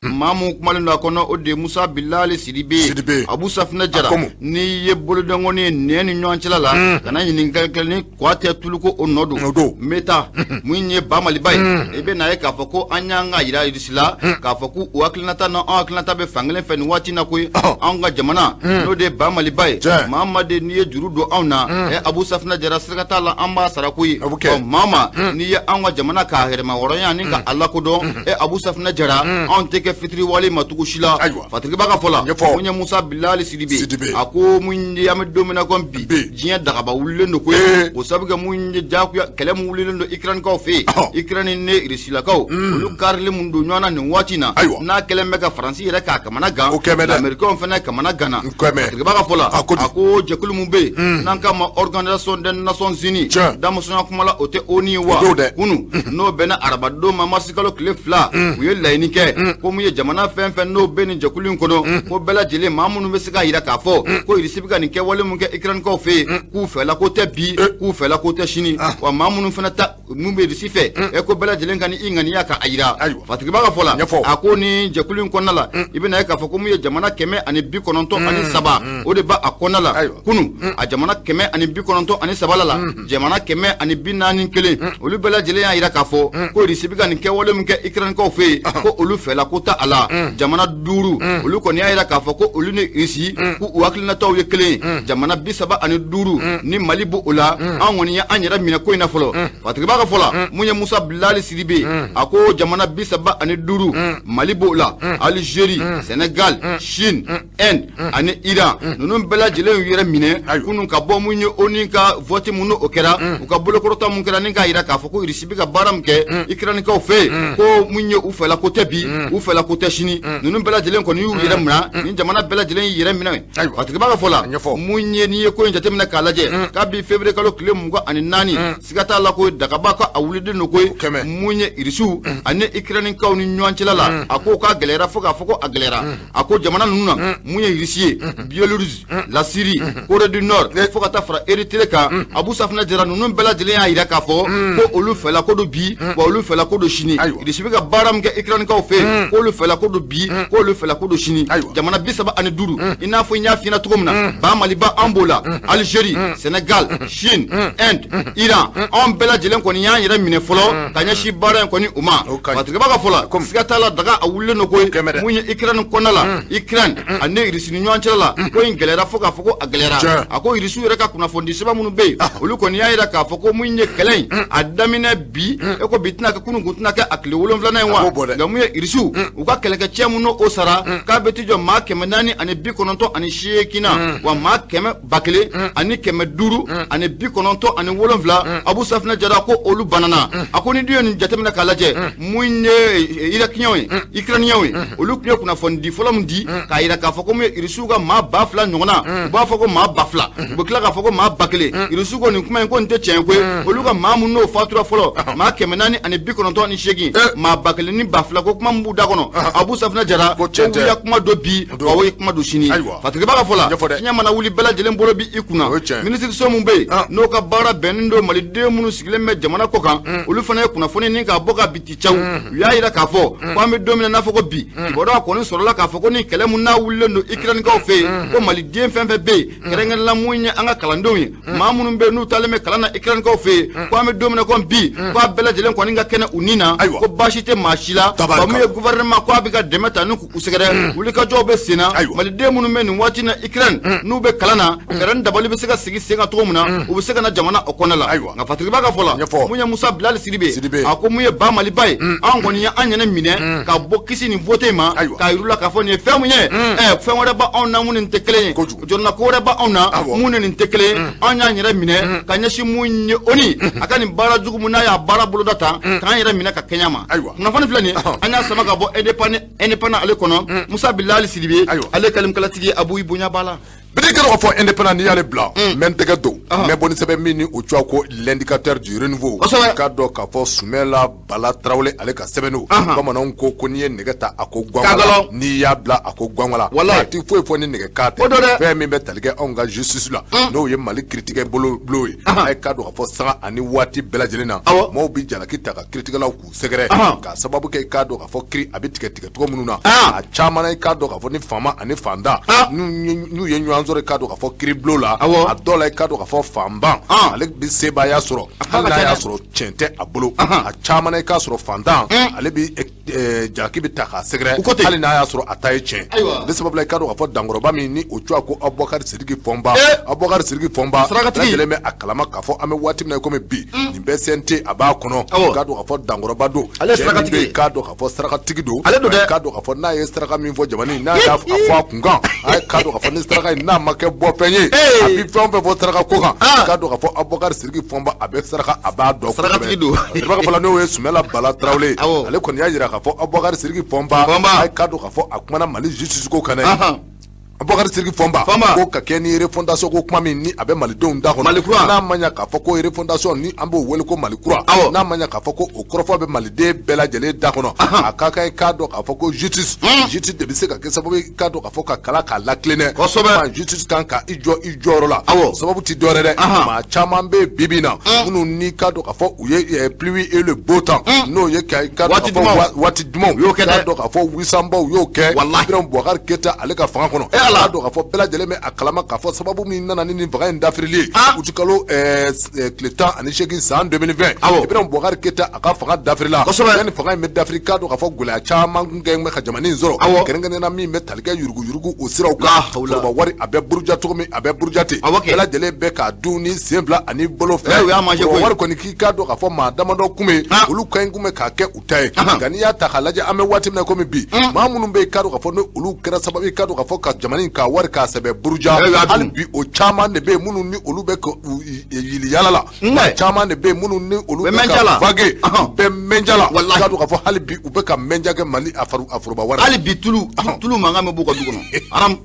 Maa mun kumalen don a kɔnɔ, o de ye Musa Bilali Sidibe. Sidibe. Abu Safinɛ Jara. A ko mun? N'i ye bolodengɔnni ye nɛn ni ɲɔgɔn cɛla la, kana ɲininkali kɛ ni kwa tɛ tuluko, o nɔ don. O don. N bɛ taa mun ye ba Maliba ye, i bɛ na ye k'a fɔ ko an y'an ka yira Irisi la k'a fɔ ko u hakilinata na, anw hakilinata bɛ fankelen fɛ nin waati na koyi. Anw ka jamana, n'o de ye ba Maliba ye, maa ma de, n'i ye juru don anw na, ɛ, Abu Safinɛ Jara, siraka t'a la, an b'a sara koyi. O bɛ kɛ. Ɔ, maa ma, n'i ye anw ka jamana k'a yɛrɛmahɔrɔnya ni ka a lakodɔn, ɛ, Abu Safinɛ Jara, anw tɛ kɛ fitiriwale ma tugu si la. Fatigiba ka fɔ la, Ɲɛfɔ. mun ye Musa Bilali Sidibe? Sidibe. A ko mun ye, an bɛ don min na komi bi, Bi. diɲɛ dagaba wulilen don koyi. O sabu kɛ mun ye, jagoya kɛlɛ mun wulilen don Ukrainekaw fɛ yen, Ukraine ni Rusilakaw, olu karilen mun don ɲɔgɔn na nin waati in na, n'a kɛlen bɛ ka Faransi yɛrɛ k'a kamana gan, O kɛmɛ dɛ. Américains fana kamana ganna. N kɛmɛ. Fatigiba ka fɔ la, A ko di? A ko jɛkulu mun bɛ yen n'an k'a ma Organisation des Nations Unies, damusonya kuma la, o tɛ ONU ye wa? O don dɛ. Kunu, n'o bɛnna arabadon ma, marisikalo tile 2, u ye laɲini kɛ ko mun ye, jamana fɛn fɛn n'o bɛ nin jɛkulu in kɔnɔ, ko bɛɛ lajɛlen, maa minnu bɛ se k'a yira k'a fɔ ko Irisi bɛ ka nin kɛwale mun kɛ Ukrainekaw fɛ yen, k'u fɛla ko tɛ bi, k'u fɛla ko tɛ sini, wa maa minnu fana ta mun bɛ Irisi fɛ, ɛ, ko bɛɛ lajɛlen ka ni i ŋaniya ka a yira. Fatigiba ka fɔ la, Ɲɛfɔ. a ko ni jɛkulu in kɔnɔna la, i bɛna ye k'a fɔ ko mun ye, jamana 193 o de b'a a kɔnɔna la. Kunu, a jamana 193 la, jamana 141, olu bɛɛ lajɛlen y'a yira k'a fɔ ko Irisi bɛ ka nin kɛwale min kɛ Ukrainekaw fɛ yen, ko olu fɛla ko ta a la. Jamana 5, olu kɔni y'a yira k'a fɔ ko olu ni Irisi, k'u u hakilinataw ye kelen ye. Jamana 35, ni Mali b'o la, an kɔni ye an yɛrɛ minɛ ko in na fɔlɔ. Fatigiba ka fɔ la, mun ye Musa Bilali Sidibe, a ko jamana 35, Mali b'o la, Algérie, Sénégal, Chine, Inde ani Iran, ninnu bɛɛ lajɛlen y'u yɛrɛ minɛ kunun ka bɔ mun ye, ONU ka vote mun n'o kɛra, u ka bolokɔrɔta mun kɛra ni k'a yira k'a fɔ ko Irisi bɛ ka baara min kɛ Ukrainekaw fɛ yen, ko mun ye, u fɛla ko tɛ bi, u fɛla ko tɛ sini. Ninnu bɛɛ lajɛlen kɔni y'u yɛrɛ minɛ, nin jamana bɛɛ lajɛlen y'i yɛrɛ minɛ. Fatigiba ka fɔ la, mun ye, n'i ye ko in jateminɛ k'a lajɛ, kabi février kalo tile 24, siga t'a la ko dagaba ka a wuliden don koyi. Mun ye, Irisiw ani Ukrainekaw ni ɲɔgɔn cɛla la, a ko k'a gɛlɛyara fo k'a fɔ ko a gɛlɛyara. A ko jamana ninnu na, mun ye, Irisi ye, Biélorussie, la Syrie, Corée du Nord, fo ka taa fara Érythrée kan, Abu Safinɛ Jara, ninnu bɛɛ lajɛlen y'a yira k'a fɔ ko olu fɛla ko don bi, wa olu fɛla ko don sini. Irisi bɛ ka baara min kɛ Ukrainekaw fɛ yen, k'olu fɛla ko don bi, k'olu fɛla ko don sini. Jamana 35, i n'a fɔ n y'a f'i ɲɛna cogo min na, ba Maliba, an b'o la, Algérie, Sénégal, Chine, Inde, Iran, anw bɛɛ lajɛlen kɔni y'an yɛrɛ minɛ fɔlɔ ka ɲɛsin baara in kɔni u ma. Fatigiba ka fɔ la, siga t'a la, daga a wulilen don koyi. Mun ye, Ukraine kɔnɔna la, Ukraine ani Irisi ni ɲɔgɔn cɛla la, ko in gɛlɛyara fo k'a fɔ ko a gɛlɛyara. A ko Irisiw yɛrɛ ka kunnafoni sɛbɛn minnu bɛ yen, olu kɔni y'a yira k'a fɔ ko mun ye, kɛlɛ in a daminɛ bi, e ko bi tɛna kɛ kunun, kun tɛna kɛ a tile 7nan ye wa? Nka mun ye, Irisiw u ka kɛlɛkɛcɛ minnu o sara, k'a bɛ t'i jɔ maa 498 na, wa maa 1,597, Abu Safinɛ Jara, ko olu banana. A ko ni dun ye nin jateminɛ k'a lajɛ, mun ye, Irakiyɛnw ye, Ukrainiyɛnw ye, olu tun ye kunnafoni di fɔlɔ min di k'a yira k'a fɔ ko mun ye, Irisiw ka maa 2000 ɲɔgɔnna, u b'a fɔ ko maa 2000, u bɛ tila k'a fɔ ko maa 1000. Irisiw ko nin kuma in, ko nin tɛ tiɲɛ ye koyi. Olu ka maa minnu n'o fatura fɔlɔ, maa 498, maa 1000 ni 2000, ko kuma min b'u da kɔnɔ, Abu Safinɛ Jara, ko wuya kuma don bi, wa o ye kuma don sini. Fatigiba ka fɔ la, fiɲɛ mana wuli, bɛɛ lajɛlen bolo bi i kunna. Minisiriso mun bɛ yen n'o ka baara bɛnnen don maliden minnu sigilen bɛ jamana kɔ kan, olu fana ye kunnafoni ni k'a bɔ ka biti caw, u y'a yira k'a fɔ ko an bɛ don min na n'a fɔ ko bi, kibaruya kɔni sɔrɔla k'a fɔ ko ni kɛlɛ mun n'a wulilen don Ukrainekaw fɛ yen, ko maliden fɛn fɛn bɛ yen, kɛrɛnkɛrɛnla mun ye, an ka kalandenw ye, maa minnu bɛ yen n'u taalen bɛ kalan na Ukrainekaw fɛ yen, ko an bɛ don min na ko bi, ko a bɛɛ lajɛlen kɔni ka kɛnɛ u ni na, ko baasi tɛ maa si la. Wa mun ye, gouvernement ko a bɛ ka dɛmɛ ta ni k'u sɛgɛrɛ, wulikajɔw bɛ sen na, maliden minnu bɛ nin waati na Ukraine n'u bɛ kalan na, fɛɛrɛ ni dabali bɛ se ka sigi sen kan cogo min na, u bɛ se ka na jamana o kɔnɔ la. Nka Fatigiba ka fɔ la, mun ye, Musa Bilali Sidibe, a ko mun ye, ba Maliba ye, an kɔni ye an yɛrɛ minɛ ka bɔ kisi nin vote in ma, k'a yir'u la k'a fɔ nin ye fɛn mun ye, ɛ, fɛn wɛrɛ b'anw na mun ni nin tɛ kelen ye, jɔnna ko wɛrɛ b'anw na mun ni nin tɛ kelen ye. An y'an yɛrɛ minɛ ka ɲɛsin mun ye, ONU a ka nin baara jugu mun n'a y'a baara boloda tan, k'an yɛrɛ minɛ ka kɛɲɛ ma. Kunnafoni filɛ nin ye, an y'a sama ka bɔ Indépendant ale kɔnɔ. Musa Bilali Sidibe, ale kalimkalatigi, Abu, i bonya b'a la. Bi kɛra k'a fɔ Indépendant, n'i y'ale bila, n bɛ n tɛgɛ don, n bɛ bɔ ni sɛbɛn min ni o tɔgɔ ko L'Indicateur du Renouveau. K'a dɔn k'a fɔ Sumala Bala Tarawele, ale ka sɛbɛn don. Bamananw ko ko n'i ye nɛgɛ ta, a ko ganwala, n'i y'a bila, a ko ganwala. A ti foyi fɔ ni nɛgɛ kan tɛ. Fɛn min bɛ tali kɛ anw ka justice la, n'o ye Mali kiritigɛ bolo bulon ye, a ye k'a dɔn k'a fɔ sanga ani waati bɛɛ lajɛlen na, maaw bɛ jalaki ta ka kiritigɛlaw k'u sɛgɛrɛ, k'a sababu kɛ k'a dɔn k'a fɔ kiri a bɛ tigɛ tigɛ cogo minnu na. A caman na, i k'a dɔn k'a fɔ ni faama ani fantan n'u ye ɲɔgɔn sɔrɔ, i k'a dɔn k'a fɔ kiri bulon la, a dɔw la, i k'a dɔn k'a fɔ fanba ale bɛ sebaaya sɔrɔ, hali n'a y'a sɔrɔ tiɲɛ tɛ a bolo. A caman na, i k'a sɔrɔ fantan ale bɛ jalaki bɛ ta k'a sɛgɛrɛ, hali n'a y'a sɔrɔ a ta ye tiɲɛ. Ne sababu la, i k'a dɔn k'a fɔ dankɔrɔba min ni o tɔgɔ ko Abubakari Sidiki Fɔnba, Abubakari Sidiki Fɔnba, lajɛlen bɛ a kalama k'a fɔ an bɛ waati min na komi bi, nin bɛ CNT a b'a kɔnɔ. K'a dɔn k'a fɔ dankɔrɔba don. Ale sarakatigi. K'a dɔn k'a fɔ sarakatigi don. Ale don dɛ. K'a dɔn k'a fɔ n'a ye saraka min fɔ jamana, n'a y'a fɔ a kun kan, a k'a dɔn k'a fɔ ni saraka in n'a ma kɛ bɔfɛn ye, a bɛ fɛn o fɛn fɔ saraka ko kan, k'a dɔn k'a fɔ Abubakari Sidiki Fɔnba, a bɛ saraka, a b'a dɔn. Sarakatigi don. Fɔlɔ, n'o ye Sumala Bala Tarawele, ale kɔni y'a jira k'a fɔ Abubakari Sidiki Fɔnba, a k'a dɔn k'a fɔ a kumana Mali justice ko kan dɛ. Abubakari Sidiki Fɔnba ko ka kɛ ni refondation ko kuma min ni a bɛ malidenw da kɔnɔ, Mali kura, n'a ma ɲɛ k'a fɔ ko refondation ni an b'o wele ko Mali kura, n'a ma ɲɛ k'a fɔ ko o kɔrɔfɔ bɛ maliden bɛɛ lajɛlen da kɔnɔ, a ka kan k'a dɔn k'a fɔ ko justice de bɛ se ka kɛ sababu ye k'a dɔn k'a fɔ ka kala k'a lakilen dɛ. Justice kan ka i jɔ i jɔyɔrɔ la. Sababu ti dɔwɛrɛ dɛ, maa caman bɛ yen bi bi in na minnu ni k'a dɔn k'a fɔ u ye pluie et le beau temps, n'o ye ka k'a dɔn k'a fɔ waati dumanw, y'o kɛ dɛ. K'a dɔn k'a fɔ wisanbaw y'o kɛ. Ibrahim Boubacar Keita, ale ka fanga kɔnɔ, k'a dɔn k'a fɔ bɛɛ lajɛlen bɛ a kalama k'a fɔ sababu min nana ni nin fanga in dafirili ye, utikalo tile 18 san 2020, Ibrahim Boubacar Keita a ka fanga dafirila. Yanni fanga in bɛ dafiri, k'a dɔn k'a fɔ gɛlɛya caman kun kɛ bɛ ka jamana in sɔrɔ, kɛrɛnkɛrɛnnenya min bɛ tali kɛ yuruguyurugu o siraw kan. Foroba wari a bɛ buruja cogo min, a bɛ buruja ten, bɛɛ lajɛlen bɛ k'a dun ni sen fila ani bolo fila. Foroba wari kɔni, k'i k'a dɔn k'a fɔ maa damadɔ kun bɛ yen, olu ka ɲi kun bɛ k'a kɛ u ta ye. Nka n'i y'a ta k'a lajɛ, an bɛ waati min na komi bi, maa minnu bɛ yen, k'a dɔn k'a fɔ ni olu kɛra sababu ye k'a dɔn k'a fɔ ka jamana in k'a wari k'a sɛbɛ buruja, hali bi o caman de bɛ yen minnu ni olu bɛ ka yili yala la. Maa caman de bɛ yen minnu ni olu bɛ ka vague, u bɛ mɛnja la. K'a dɔn k'a fɔ hali bi u bɛ ka mɛnja kɛ Mali a foroba wari. Hali bi tulu tulu mankan bɛ b'u ka du kɔnɔ aram,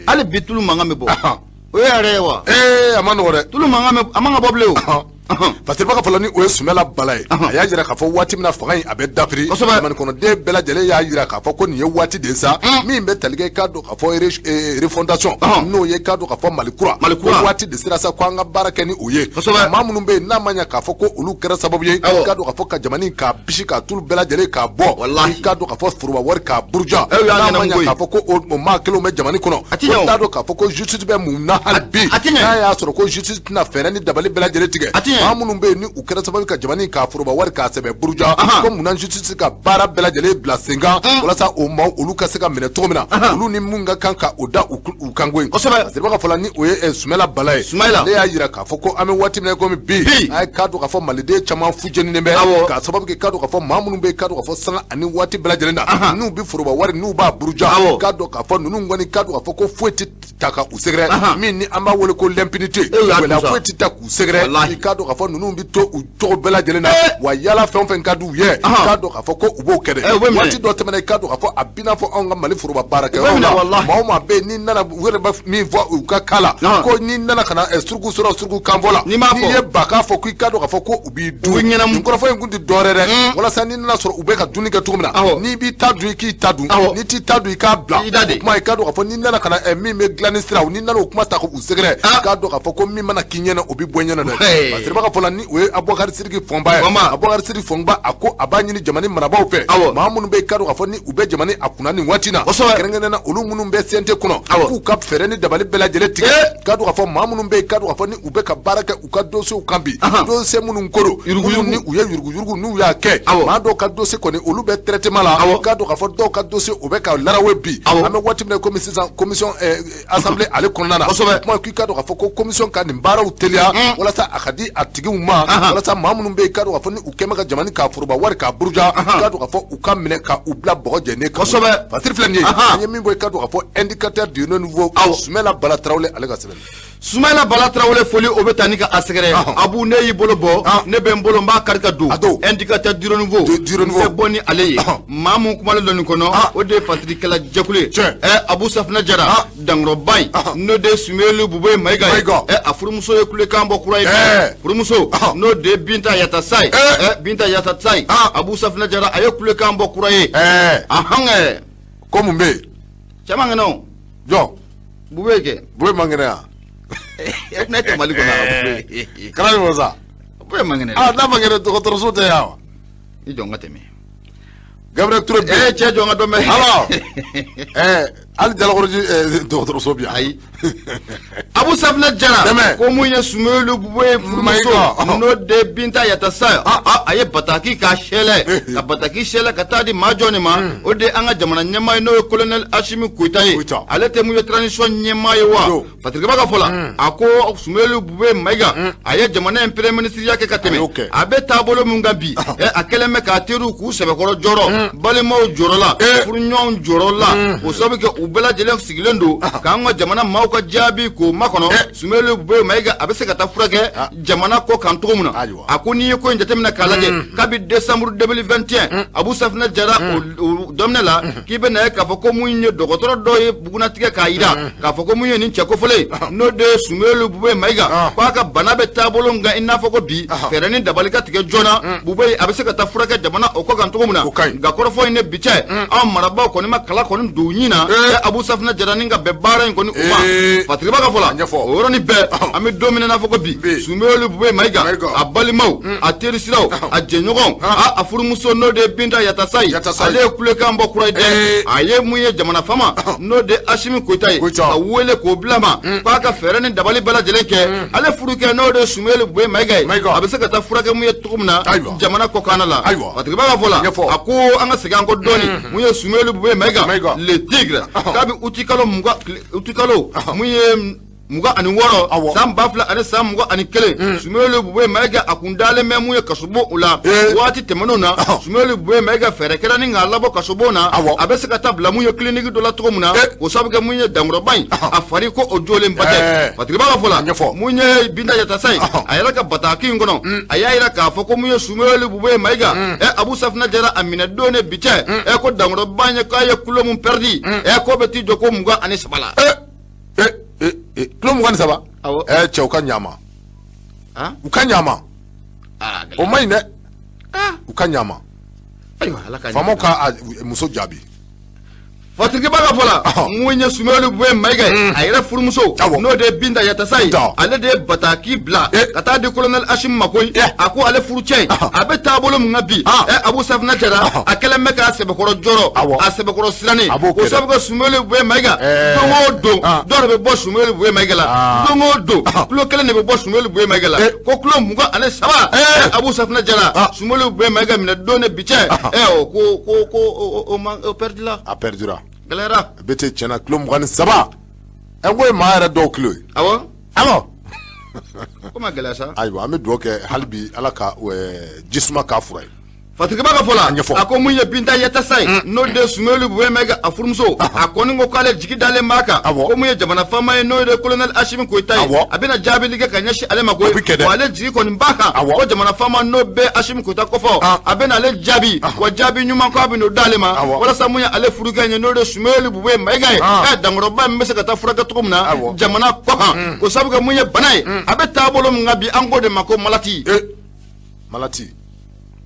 hali bi tulu mankan bɛ bɔ. O ye yɛrɛ ye wa? Ee, a ma nɔgɔ dɛ. Tulu mankan bɛ, a man ka bɔ bilen o. Parce que fɔlɔ, ni o ye Sumala Bala ye, a y'a jira k'a fɔ waati min na fanga in a bɛ dafiri, jamana kɔnɔden bɛɛ lajɛlen y'a jira k'a fɔ ko nin ye waati de sa min bɛ tali kɛ k'a dɔn k'a fɔ refondation, n'o ye k'a dɔn k'a fɔ Mali kura. Mali kura waati de sera sa ko an ka baara kɛ ni o ye. Maa minnu bɛ yen, n'a ma ɲɛ k'a fɔ ko olu kɛra sababu ye k'a dɔn k'a fɔ ka jamana in k'a bisi k'a tulu bɛɛ lajɛlen k'a bɔ, k'a dɔn k'a fɔ foroba wari k'a buruja, n'a ma ɲɛ k'a fɔ ko o maa kelenw bɛ jamana kɔnɔ, o t'a dɔn k'a fɔ ko justice bɛ mun na hali bi, n'a y'a sɔrɔ ko justice tɛna fɛɛrɛ ni dabali bɛɛ lajɛlen tigɛ. Maa minnu bɛ yen ni u kɛra sababu ka jamana in k'a foroba wari k'a sɛbɛ buruja, ko munna justice ka baara bɛɛ lajɛlen bila sen kan walasa o maaw olu ka se ka minɛ cogo min na, olu ni mun ka kan ka o da u kan koyi. Siribaga fɔlɔ, ni o ye Sumala Bala ye, ale y'a jira k'a fɔ ko an bɛ waati min na komi bi, a ye k'a dɔn k'a fɔ maliden caman fujeninen bɛ, k'a sababu kɛ k'a dɔn k'a fɔ maa minnu bɛ yen, k'a dɔn k'a fɔ sanga ani waati bɛɛ lajɛlen na n'u bɛ foroba wari n'u b'a buruja, k'a dɔn k'a fɔ ninnu kɔni, k'a dɔn k'a fɔ ko foyi tɛ ta ka u sɛgɛrɛ, min ni an b'a wele ko l'impunité, gɛlɛya foyi tɛ ta k'u sɛgɛrɛ. I k'a dɔn k'a fɔ ninnu bɛ to u cogo bɛɛ lajɛlen na, wa yala fɛn o fɛn ka di u ye, k'a dɔn k'a fɔ ko u b'o kɛ dɛ. Waati dɔ tɛmɛna, i k'a dɔn k'a fɔ a b'i n'a fɔ anw ka Mali foroba baarakɛyɔrɔ la, maa o maa bɛ yen n'i nana, u yɛrɛ bɛ min fɔ u ka kan la, ko n'i nana ka na suruku sɔrɔ suruku kanfɔ la, n'i ye ba k'a fɔ k'i k'a dɔn k'a fɔ ko u b'i dun. Nin kɔrɔfɔ in kun tɛ dɔwɛrɛ dɛ, walasa n'i nana sɔrɔ u bɛ ka dumuni kɛ cogo min na, n'i b'i ta dun, i k'i ta dun, n'i t'i ta dun, i k'a bila. O kuma, i k'a dɔn k'a fɔ n'i nana ka na min bɛ dilanni sira, n'i nana o kuma ta k'u sɛgɛrɛ, k'a dɔn k'a fɔ ko min mana k'i ɲɛna, o bɛ bɔ ɲɛna dɛ. Parce que fɔlɔ, ni o ye Abubakari Sidiki Fɔnba ye, Abubakari Sidiki Fɔnba, a ko a b'a ɲini jamana marabaaw fɛ, maa minnu bɛ yen, k'a dɔn k'a fɔ ni u bɛ jamana a kunna nin waati na, kɛrɛnkɛrɛnnenya la olu minnu bɛ CNT kɔnɔ, k'u ka fɛɛrɛ ni dabali bɛɛ lajɛlen tigɛ, k'a dɔn k'a fɔ maa minnu bɛ yen, k'a dɔn k'a fɔ ni u bɛ ka baara kɛ u ka dossiers kan bi, dossier minnu ko don, minnu ni u ye yuruguyurugu n'u y'a kɛ, maa dɔw ka dossier kɔni olu bɛ traitement la, k'a dɔn k'a fɔ dɔw ka dossier u bɛ ka larawe bi. An bɛ waati min na komi sisan, commission assemblée ale kɔnɔna na, kuma k'i k'a dɔn k'a fɔ ko commission ka nin baaraw teliya walasa a ka di a tigiw ma, walasa maa minnu bɛ yen, k'a dɔn k'a fɔ ni u kɛn bɛ ka jamana k'a foroba wari k'a buruja, k'a dɔn k'a fɔ u ka minɛ ka u bila bɔgɔ jɛnen kan. Fasiri filɛ nin ye, an ye min bɔ, i k'a dɔn k'a fɔ Indicateur du Renouveau, Sumala Bala Tarawele, ale ka sɛbɛn. Sumayila Bala Tarawele foli o bɛ taa ni ka a sɛgɛrɛ. Abu, ne y'i bolo bɔ, ne bɛ n bolo, n b'a kari ka don. A don. Indicateur du renouveau. Du renouveau. N bɛ bɔ ni ale ye. Maa mun kumalen don nin kɔnɔ, o de ye fatirikɛla jɛkulu ye. Ɛ, Abu Safinɛ Jara, dankɔrɔba in, n'o de ye Sumelu Bube Mayiga ye. Mayiga. Ɛ, a furumuso ye kulekan bɔ kura ye. Furumuso, n'o de ye Binta Yatasa ye. Ɛ, Binta Yatasa ye. Abu Safinɛ Jara, a ye kulekan bɔ kura ye. Ahan, ɛ. Ko mun bɛ yen? Cɛ man kɛnɛ o. Jɔn? Bube kɛ. Bube man kɛnɛ yan. Ne tɛ Mali kɔnɔ, Bube. Kana nin fɔ sa. Bube man kɛnɛ. Ah, n'a man kɛnɛ, dɔgɔtɔrɔso tɛ yan wa? I jɔ n ka tɛmɛ. Gabriel Touré bɛ yen. Cɛ, jɔ n ka dɔn bɛ. Alors, hali Jalakɔrɔji dɔgɔtɔrɔso bi yan. Ayi. Abu Safinɛ Jara. Dɛmɛ. Ko mun ye Sumelu Bube furumuso, Mayiga. n'o de Binta Yatasa, a ye bataki k'a sɛlɛ, ka bataki sɛlɛ ka taa di maa jɔn de ma? O de ye an ka jamana ɲɛmaa ye, n'o ye colonel Asimi Goyita ye. Goyita. Ale tɛ mun ye transition ɲɛmaa ye wa? Don. Fatirikɛba ka fɔ la, a ko Sumelu Bube Mayiga, a ye jamana in premier ministre ya kɛ ka A y'o tɛmɛ. kɛ. A bɛ taabolo mun kan bi, a kɛlen bɛ k'a teriw k'u sɛbɛkɔrɔ jɔrɔ, balimaw jɔrɔ la, furuɲɔgɔnw jɔrɔ la, o sababu kɛ u bɛɛ lajɛlen sigilen don k'an ka jamana maaw ka jaabi k'o makɔnɔ. Sumelu Bube Mayiga, a bɛ se ka taa furakɛ jamana kɔ kan cogo min na. Ayiwa. A ko n'i ye ko in jateminɛ k'a lajɛ, kabi décembre 2021, Abu Safinɛ Jara, o daminɛ la, k'i bɛ na ye k'a fɔ ko mun ye dɔgɔtɔrɔ dɔ ye bugunatigɛ k'a yira k'a fɔ ko mun ye nin cɛ kofɔlen ye, n'o de ye Sumelu Bube Mayiga, k'a ka bana bɛ taabolo min kan, i n'a fɔ ko bi fɛɛrɛ ni dabali ka tigɛ joona, Bube a bɛ se ka taa furakɛ jamana o kɔ kan cogo min na. O ka ɲi. Nka kɔrɔfɔ in ne bi cɛ, anw marabaaw kɔni ma kala kɔni don ɲin na. Abu Safinɛ Jara ni ka bɛn baara in kɔni u ma. Fatirikɛba ka fɔ la, A ɲɛfɔ. o yɔrɔnin bɛɛ, an bɛ don min na, n'a fɔ ko bi, Bi. Sumelu Bube Mayiga, Mayiga. a balimaw, a terisiraw, a jɛɲɔgɔnw, a furumuso, n'o de ye Binta Yatasa ye, Yatasa ye. ale ye kulekan bɔ kura ye dɛ. A ye mun ye jamana fama, n'o de ye Asimi Goyita ye, Goyita. ka wele k'o bila ma k'a ka fɛɛrɛ ni dabali bɛɛ lajɛlen kɛ, ale furukɛ, n'o de ye Sumelu Bube Mayiga ye, Mayiga. a bɛ se ka taa furakɛ mun ye cogo min na Ayiwa. jamana kɔkanna la. Ayiwa. Fatirikɛba ka fɔ la, Ɲɛfɔ. a ko an ka segin an kɔ dɔɔni, mun ye Sumelu Bube Mayiga, Mayiga. le tigre, kabi uti kalo 20, uti kalo mun ye 26, san 2021, Sumelu Bube Mayiga, a kun dalen bɛ mun ye kasobon o la. Waati tɛmɛnenw na, Sumelu Bube Mayiga, fɛɛrɛ kɛra ni k'a labɔ kasobon na, a bɛ se ka taa bila mun ye clinique dɔ la cogo min na, o sababu kɛ mun ye dankɔrɔba in, a fari ko o jolenba tɛ. Fatirikɛba ka fɔ la, Ɲɛfɔ. mun ye Binta Yatasa ye, a yɛrɛ ka bataki in kɔnɔ, a y'a yira k'a fɔ ko mun ye Sumelu Bube Mayiga, ɛ, Abu Safinɛ Jara, a minɛ don ne bi cɛ, ɛ, ko dankɔrɔba in ye k'a ye kilo mun pɛridi, ɛ, k'o bɛ t'i jɔ ko 23 la. Kilo 23? Awɔ. Cɛ, u ka ɲa ma. Ah? U ka ɲa ma. Ah, O man ɲi dɛ. U ka ɲa ma. Ayiwa, Ala ka ɲa. Faamaw ka a muso jaabi. Fatirikɛba ka fɔ la, mun ye Sumelu Bube Mayiga ye, a yɛrɛ furumuso, n'o de ye Binta Yatasa ye, Binta. ale de ye bataki bila ka taa di colonel Asimi ma koyi. A ko ale furucɛ in, a bɛ taabolo min kan bi, ɛ, Abu Safinɛ Jara, a kɛlen bɛ k'a sɛbɛkɔrɔ jɔrɔ, a sɛbɛkɔrɔ sirannen. A b'o o kɛ dɛ. sababu kɛ Sumelu Bube Mayiga, don o don, dɔ de bɛ bɔ Sumelu Bube Mayiga la. Don o don, kulo kelen de bɛ bɔ Sumelu Bube Mayiga la, ko kulo 23. Abu Safinɛ Jara, Sumelu Bube Mayiga minɛ don ne bi cɛ, ɛ, o ko o man o pɛridila. A pɛridira. Gɛlɛyara. Bete, tiɲɛna, kilo 23, ɛ, n ko ye maa yɛrɛ dɔw kilo ye. Awɔ. Awɔ. Ko ma gɛlɛya sa. Ayiwa, an bɛ dugawu kɛ hali bi, Ala ka jisuma k'a fura ye. Fatirikɛba ka fɔ la, A ɲɛfɔ. a ko mun ye Binta Yatasa ye, n'o de ye Sumelu Bube Mayiga a furumuso, a kɔni ko k'ale jigi dalen b'a kan, ko mun ye jamana faama ye, n'o ye colonel Asimi Goyita ye, a bɛna jaabili kɛ ka ɲɛsin ale ma koyi. O bɛ kɛ dɛ. Wa ale jigi kɔni b'a kan, ko jamana faama n'o bɛ Asimi Goyita kɔfɔ, a bɛna ale jaabi, wa jaabi ɲuman ko a bɛn'o d'ale ma, walasa mun ye ale furukɛ ye, n'o de ye Sumelu Bube Mayiga ye, ɛ, dankɔrɔba min bɛ se ka taa furakɛ cogo min na jamana kɔ kan, k'o sababu kɛ mun ye bana ye, a bɛ taabolo min kan bi, an k'o de ma ko malati. Malati.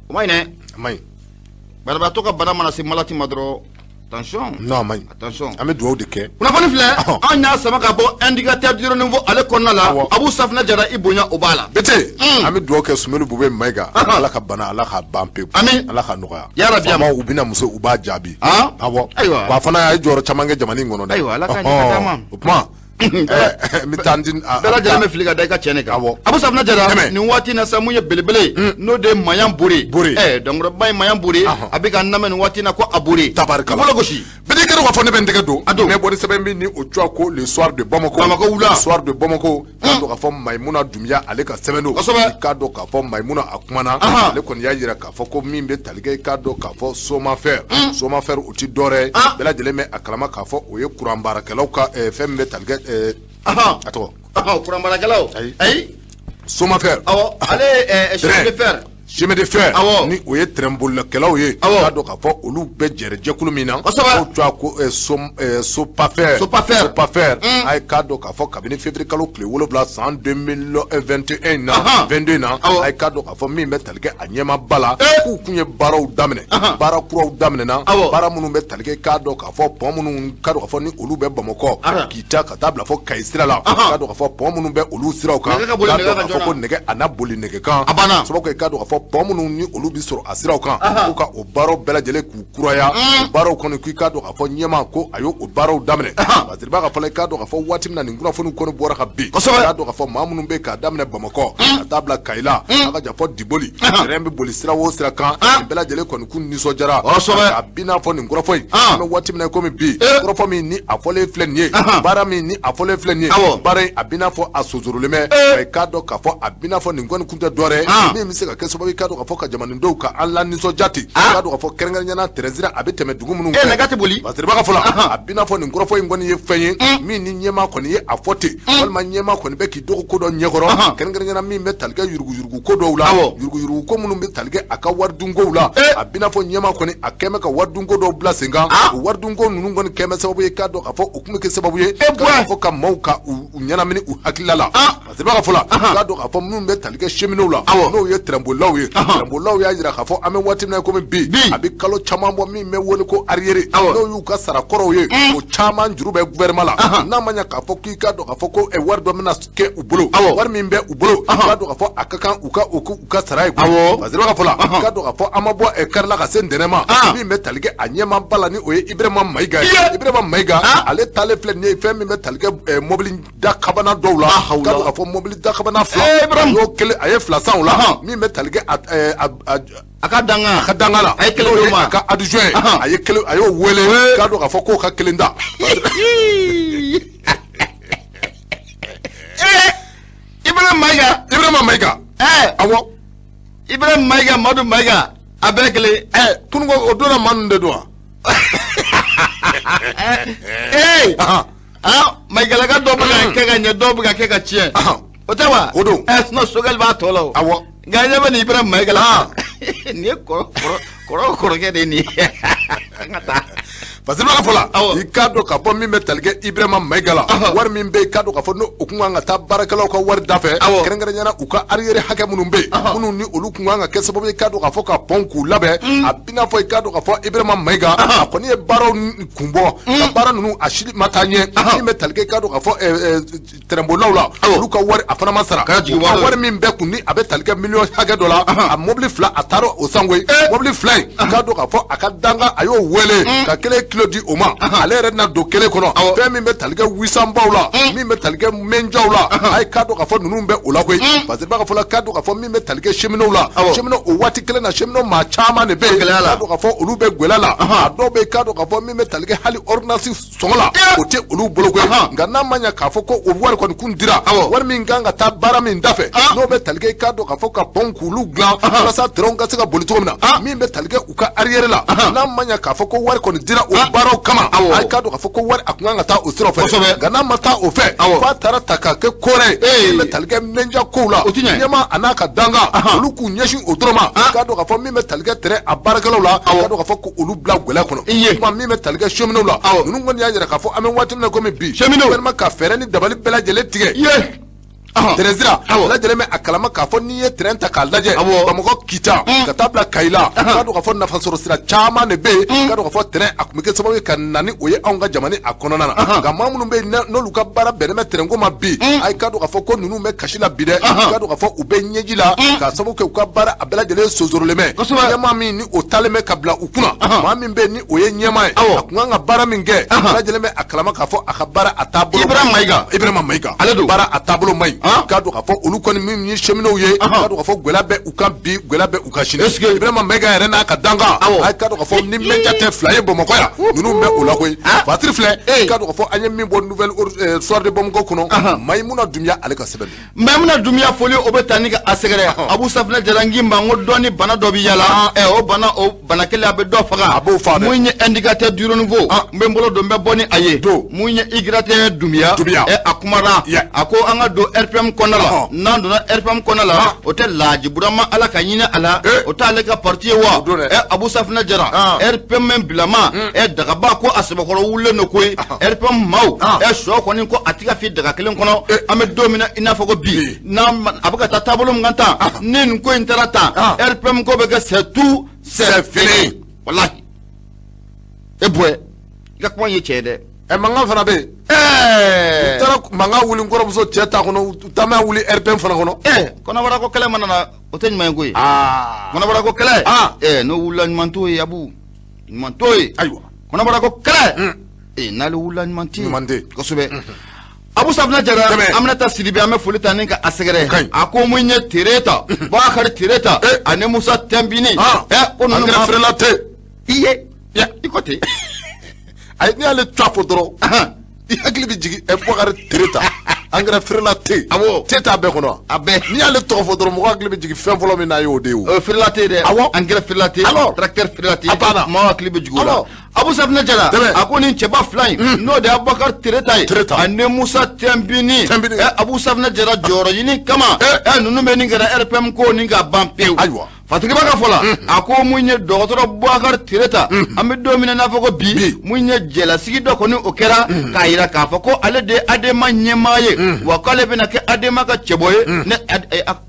O ma ɲi dɛ. A ma ɲi. Banabaatɔ ka bana mana se malati ma dɔrɔn, attention. Non, a ma ɲi. Attention. An bɛ dugawu de kɛ. Kunnafoni filɛ, an y'a sama ka bɔ Indicateur du renouveau ale kɔnɔna la. Abu Safinɛ Jara, i bonya o b'a la. Bete, an bɛ dugawu kɛ Sumelu Bube Mayiga, Ala ka bana, Ala k'a ban pewu. Ami. Ala ka nɔgɔya. Yarabi. Faamaw, u bɛna muso, u b'a jaabi. Awɔ. Ayiwa. Wa a fana a ye jɔyɔrɔ caman kɛ jamana in kɔnɔ dɛ. Ayiwa, Ala k'a ɲɛ ka d'an ma. O kuma, n bɛ taa n di Bɛɛ lajɛlen bɛ fili ka da i ka cɛ ne kan. Abu Safinɛ Jara, nin waati in na sa, mun ye belebele ye, n'o de ye Mayan Bore. Bore. Ɛ, dankɔrɔba ye Mayan Bore, a bɛ ka n lamɛn nin waati in na ko a Bore. Tabarikala. I bolo gosi. Bete, kɛra k'a fɔ ne bɛ n tɛgɛ don. A don. N bɛ bɔ ni sɛbɛn min ni o tɔgɔ ko Le Soir de Bamako. Bamako wula. Le Soir de Bamako. K'a dɔn k'a fɔ Mayimuna Dunbiya, ale ka sɛbɛn don. Kosɛbɛ. I k'a dɔn k'a fɔ Mayimuna a kumana. Ale kɔni y'a jira k'a fɔ ko min bɛ tali kɛ, i k'a dɔn k'a fɔ Somafer. Somafer, o ti dɔwɛrɛ ye. Bɛɛ lajɛlen bɛ a kalama k'a fɔ o ye kuran baarakɛlaw ka fɛn min bɛ tali kɛ a tɔgɔ. Kuranbaarakɛlaw, ayi. Somafer. Awɔ, ale ye chemin de fer. Chemin de fer. Awɔ. Ni o ye tɛrɛnbolikɛlaw ye. Awɔ. K'a dɔn k'a fɔ olu bɛ jɛrɛ jɛkulu min na. Kosɛbɛ. O tɔgɔ ko Sopafer. Sopafer. Sopafer. A ye k'a dɔn k'a fɔ kabini février kalo tile 7 san 2021 na. 22 na. Awɔ. A ye k'a dɔn k'a fɔ min bɛ tali kɛ a ɲɛmaaba la. K'u kun ye baaraw daminɛ. Baara kuraw daminɛna. Awɔ. Baara minnu bɛ tali kɛ k'a dɔn k'a fɔ pont minnu k'a dɔn k'a fɔ ni olu bɛ Bamakɔ. Kita ka taa bila fɔ Kayi sira la. K'a dɔn k'a fɔ pont minnu bɛ olu siraw kan. Nɛgɛ ka boli K'a nɛgɛ dɔn kan k'a fɔ ko joona. nɛgɛ a na boli nɛgɛ kan. A banna. Sababu kɛ k'a dɔn k'a fɔ pont minnu ni olu bɛ sɔrɔ a siraw kan. K'u ka o baaraw bɛɛ lajɛlen k'u kuraya. O baaraw kɔni k'i k'a dɔn k'a fɔ ɲɛmaa ko a y'o baaraw daminɛ. Basiriba ka fɔ la i k'a dɔn k'a fɔ waati min na nin kunnafoniw kɔni bɔra ka bin. Kosɛbɛ. K'a dɔn k'a fɔ maa minnu bɛ k'a daminɛ Bamakɔ. Ka taa bila Kayi la. A ka jan fɔ Diboli. Terrain bɛ boli sira o sira kan. Nin bɛɛ lajɛlen kɔni k'u nisɔndiyara. Kosɛbɛ. A bi n'a fɔ nin kɔrɔfɔ in. An bɛ waati min na komi bi. Kɔrɔfɔ min ni a fɔlen filɛ nin ye. Baara min ni a fɔlen filɛ nin ye. Awɔ. Baara in a bi n'a fɔ a sonsorolen bɛ. Nka i k'a dɔn k'a fɔ a bi n'a fɔ nin kɔni kun tɛ dɔwɛrɛ ye. Min bɛ se ka kɛ sababu ye k'a dɔn k'a fɔ ka jamanadenw ka an la nisɔndiya ten. K'a dɔn k'a fɔ kɛrɛnkɛrɛnnenya tɛrɛnsira a bɛ tɛmɛ dugu minnu fɛ. Nɛgɛ tɛ boli. Basiriba ka fɔ la a bi n'a fɔ nin kɔrɔfɔ in kɔni ye fɛn ye min ni ɲɛmaa kɔni ye a fɔ ten. Walima ɲɛmaa kɔni bɛ k'i dogo ko dɔ ɲɛkɔrɔ. Kɛrɛnkɛrɛnnenya min bɛ tali kɛ yuruguyurugu ko dɔw la. Yuruguyurugu ko minnu bɛ tali kɛ a ka waridunkow la. A bi n'a fɔ ɲɛmaa kɔni a kɛn bɛ ka waridunko dɔw bila sen kan. O waridunko ninnu kɔni kɛn bɛ sababu ye k'a dɔn k'a fɔ o kun bɛ kɛ sababu ye. K'a fɔ ka maaw ka u ɲɛnamini u hakilila la. Basiriba ka fɔ la k'a dɔn k'a fɔ minnu bɛ tali kɛ cheminots la. N'o ye tɛrɛnbolilaw ye. Tɛrɛnbolilaw y'a jira k'a fɔ an bɛ waati min na komi bi. A bɛ kalo caman bɔ min bɛ wele ko arriéré. N'o y'u ka sara kɔrɔw ye. O caman juru bɛ gouvernement la. N'a ma ɲɛ k'a fɔ k'i k'a dɔn k'a fɔ ko wari dɔ bɛna kɛ u bolo. Wari min bɛ u bolo. K'a dɔn k'a fɔ a ka kan u ka u ka sara ye. Basiriba ka fɔ la k'a dɔn k'a fɔ an ma bɔ kari la ka se ntɛnɛn ma. Min bɛ tali kɛ a ɲɛmaaba la ni o ye Ibrahima Mayiga ye. Ibrahima Mayiga ale taalen filɛ nin ye fɛn min bɛ tali kɛ mobili dakabana dɔw la. K'a dɔn k'a fɔ mobili dakabana fila. A y'o kelen a ye fila san o la. Min bɛ tali kɛ a ka danga. A ka danga la. A ye kelen d'o ma. A ka adjoint ye. A ye kelen a y'o wele. K'a dɔn k'a fɔ k'o ka kelen da. Ibrahima Mayiga. Ibrahima Mayiga. Awɔ. Ibrahima Mayiga Madu Mayiga a bɛɛ kelen. Kunun ko o donna maa ninnu de don wa. Mayigalaka dɔw bɛ ka kɛ ka ɲɛ dɔw bɛ ka kɛ ka tiɲɛ. O tɛ wa. O don. Sinon Sogɛli b'a tɔ la o. Awɔ. Nka ɲɛ bɛ nin Ibrahima Mayiga la. Nin ye kɔrɔ kɔrɔkɛ de ye nin ye. An ka taa. Basiriba ka fɔ la i k'a dɔn k'a fɔ min bɛ tali kɛ Ibrahima Mayiga la wari min bɛ yen k'a dɔn k'a fɔ n'o kun kan ka taa baarakɛlaw ka wari da fɛ kɛrɛnkɛrɛnnenya u ka arriéré hakɛ minnu bɛ yen minnu ni olu kun kan ka kɛ sababu ye k'a dɔn k'a fɔ ka pɔn k'u labɛn a b'i n'a fɔ i k'a dɔn k'a fɔ Ibrahima Mayiga a kɔni ye baaraw kun bɔ ka baara ninnu a si ma taa ɲɛ min bɛ tali kɛ k'a dɔn k'a fɔ tɛrɛnbolilaw la olu ka wari a fana ma sara wari min bɛ kun ni a bɛ tali kɛ miliyɔn hakɛ dɔ la a mobili fila a taara o sango ye mobili fila in k'a dɔn k'a fɔ a ka danga a y'o wele ka kelen kilo di o ma ale yɛrɛ na don kelen kɔnɔ fɛn min bɛ tali kɛ wisanbaw la min bɛ tali kɛ mɛnjaw la a ye k'a dɔn k'a fɔ ninnu bɛ o la koyi parce que b'a fɔ la k'a dɔn k'a fɔ min bɛ tali kɛ cheminots la cheminots o waati kelen na cheminots maa caman de bɛ yen k'a dɔn k'a fɔ olu bɛ gwɛlɛya la a dɔw bɛ yen k'a dɔn k'a fɔ min bɛ tali kɛ hali ordonnance sɔngɔ la o tɛ olu bolo koyi nka n'a ma ɲɛ k'a fɔ ko o wari kɔni kun dira wari min kan ka taa baara min da fɛ n'o bɛ tali kɛ k'a dɔn k'a fɔ ka pɔn k'olu dilan walasa terrain ka se ka boli cogo min na min bɛ tali kɛ u ka arriéré la n'a ma ɲɛ k'a fɔ ko wari kɔni dira o baaraw kama a ye k'a dɔn k'a fɔ ko wari a kun kan ka taa o siraw fɛ nka n'a ma taa o fɛ f'a taara ta k'a kɛ kɔrɛ ye min bɛ tali kɛ mɛnja kow la ɲɛmaa a n'a ka dankan olu k'u ɲɛsin o dɔrɔn ma k'a dɔn k'a fɔ min bɛ tali kɛ terrain a baarakɛlaw la k'a dɔn k'a fɔ ko olu bila gɛlɛya kɔnɔ kuma min bɛ tali kɛ cheminots la ninnu kɔni y'a jira k'a fɔ an bɛ waati min na komi bi gouvernement ka fɛɛrɛ ni dabali bɛɛ lajɛlen tigɛ tɛrɛnsira lajɛlen bɛ a kalama k'a fɔ n'i ye tɛrɛn ta k'a lajɛ Bamakɔ Kita ka taa bila Kayi la k'a dɔn k'a fɔ nafasɔrɔ sira caman de bɛ yen k'a dɔn k'a fɔ tɛrɛn a tun bɛ kɛ sababu ye ka na ni o ye anw ka jamana a kɔnɔna na nka maa minnu bɛ yen n'olu ka baara bɛnnen bɛ tɛrɛnko ma bi a ye k'a dɔn k'a fɔ ko ninnu bɛ kasi la bi dɛ k'a dɔn k'a fɔ u bɛ ɲɛji la k'a sababu kɛ u ka baara a bɛɛ lajɛlen sonsorolen bɛ ɲɛmaa min ni o taalen bɛ ka bila u kunna maa min bɛ yen ni o ye ɲɛmaa ye a tun kan ka baara min kɛ bɛɛ lajɛlen bɛ a kalama k'a fɔ a ka baara a taabolo Ibrahima Mayiga Ibrahima Mayiga ale don baara a taabolo man ɲi K'a dɔn k'a fɔ olu kɔni min ye cheminots ye, k'a dɔn k'a fɔ gɛlɛya bɛ u kan bi, gɛlɛya bɛ u kan sini. Ibrahima Mayiga yɛrɛ n'a ka dankan, a k'a dɔn k'a fɔ ni média tɛ fila ye Bamakɔ yan, ninnu bɛ o la koyi. Fatiri filɛ, k'a dɔn k'a fɔ an ye min bɔ Nouvelle Soir de Bamako kɔnɔ, Mayimuna Dunbiya ale ka sɛbɛn don. Mayimuna Dunbiya foli o bɛ taa ni ka a sɛgɛrɛ. Abu Safinɛ Jalangi ma n ko dɔɔni bana dɔ bɛ yala, o bana o bana kelen a bɛ dɔ faga. A b'o faga dɛ. Mun ye indicateur du renouveau, n bɛ n bolo don n bɛ bɔ ni a ye. Mun ye Igrate Dunbiya, a kumara, a ko an ka don RPM kɔnɔna la. N'an donna RPM kɔnɔna la, o tɛ Laji Burama Ala ka ɲini a la, o t'ale ka parti ye wa? Abu Safinɛ Jara, RPM bilama, dagaba ko a sɛbɛkɔrɔ wulilen don koyi. RPM maaw, sɔ kɔni ko a ti ka fi daga kelen kɔnɔ. An bɛ don min na i n'a fɔ ko bi, n'a a bɛ ka taa taabolo min kan tan, ni nin ko in taara tan, RPM ko bɛ kɛ c'est tout, c'est fini. Walahi e bɔɛ i ka kuma ye tiɲɛ ye dɛ. Mankan fana bɛ yen. U taara mankan wuli n kɔrɔmuso cɛ ta kɔnɔ, u taama wuli RPM fana kɔnɔ. Kɔnɔbara ko kɛlɛ mana na, o tɛ ɲuman ye koyi. Kɔnɔbara ko kɛlɛ, n'o wulila ɲuman t'o ye, Abu, ɲuman t'o ye. Ayiwa. Kɔnɔbara ko kɛlɛ, n'ale wulila ɲuman tɛ. Ɲuman tɛ. Kosɛbɛ. Abu Safinɛ Jara, an bɛna taa Sidibe, an bɛ foli ta ni ka a sɛgɛrɛ. A ko mun ye Tereta, Bakari Tereta ani Musa Tɛnbini. Ko ninnu ma feerela tɛ. I ye i ko ten. Ayi, n'i y'ale tɔgɔ fɔ dɔrɔn, i hakili bɛ jigin Bakari Tereta, angɛrɛ feerela tɛ. Awɔ. Te t'a bɛɛ kɔnɔ. A bɛɛ. N'i y'ale tɔgɔ fɔ dɔrɔn, mɔgɔ hakili bɛ jigin fɛn fɔlɔ min na, y'o de ye o. Feerela tɛ dɛ. Awɔ. Angɛrɛ feerela tɛ. Alors. Tracteur feerela tɛ. A banna. Mɔgɔ hakili bɛ jigin o la. Abu Safinɛ Jara, a ko nin cɛba fila in, n'o de ye Abubakar Tereta ye, ani Musa Tɛnbini. Abu Safinɛ Jara jɔyɔrɔ ɲini kama, ninnu bɛ nin kɛra RPM ko nin ka ban pewu. Ayiwa. Fatigiba ka fɔ la, a ko mun ye dɔgɔtɔrɔ Bubakari Tereta, an bɛ don min na n'a fɔ ko bi, mun ye jɛlasigi dɔ kɔni o kɛra k'a yira k'a fɔ ko ale de ye ADEMA ɲɛmaa ye, wa k'ale bɛna kɛ ADEMA ka cɛbɔ ye. Ne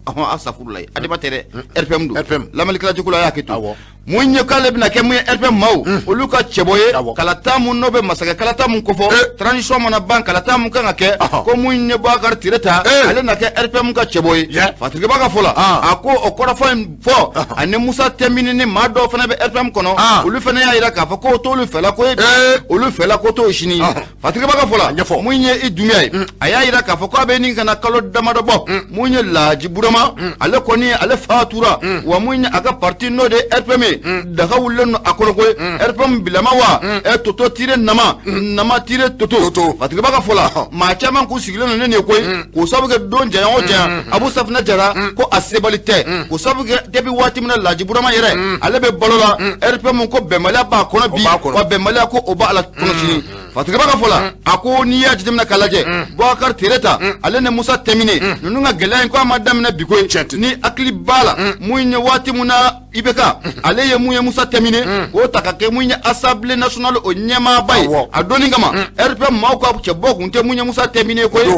asafurulayi, ADEMA tɛ dɛ, RPM don. Lamɛnnikɛla jugu la, a y'a kɛ to. Mun ye k'ale bɛna kɛ mun ye RPM maaw olu ka cɛbɔ ye, kalata mun n'o bɛ masakɛ kalata mun kofɔ, transition mana ban, kalata mun kan ka kɛ, ko mun ye Bubakari Tereta, ale na kɛ RPM ka cɛbɔ ye. Fatigiba ka fɔ la, a ko o kɔrɔfɔ in fɔ ani Musa Tɛnbini ni maa dɔw fana bɛ RPM kɔnɔ, olu fana y'a yira k'a fɔ k'o t'olu fɛla ko ye bi, olu fɛla ko t'o sini ye. Fatigiba ka fɔ la, mun ye i Dunbiya ye, a y'a yira k'a fɔ k'a bɛ nin ka na kalo damadɔ bɔ, mun ye Laji Burama, ale kɔni ale fatura, wa mun ye a ka parti n'o de ye RPM ye, daga wulilen don a kɔnɔ koyi. RPM bilama wa toto tire nama, nama tire toto. Fatigiba ka fɔ la, maa caman k'u sigilen don ne nin ye koyi, k'o sababu kɛ don janya o janya, Abu Safinɛ Jara ko a sebali tɛ, k'o sababu kɛ depuis waati min na Laji Burama yɛrɛ ale bɛ balo la, RPM ko bɛnbaliya b'a kɔnɔ bi, wa bɛnbaliya ko o b'a la kɔnɔ sini. Fatigiba ka fɔ la, a ko n'i y'a jateminɛ k'a lajɛ, Bubakari Tereta ale ni Musa Tɛnbini ninnu ka gɛlɛya in ko a ma daminɛ bi koyi. Ni hakili b'a la, mun ye waati mun na IBK ale ye mun ye Musa Tɛnbini k'o ta ka kɛ mun ye Assemblée nationale o ɲɛmaaba ye, a donni kama RPM maaw ka cɛbɔ kun tɛ mun ye Musa Tɛnbini ye koyi.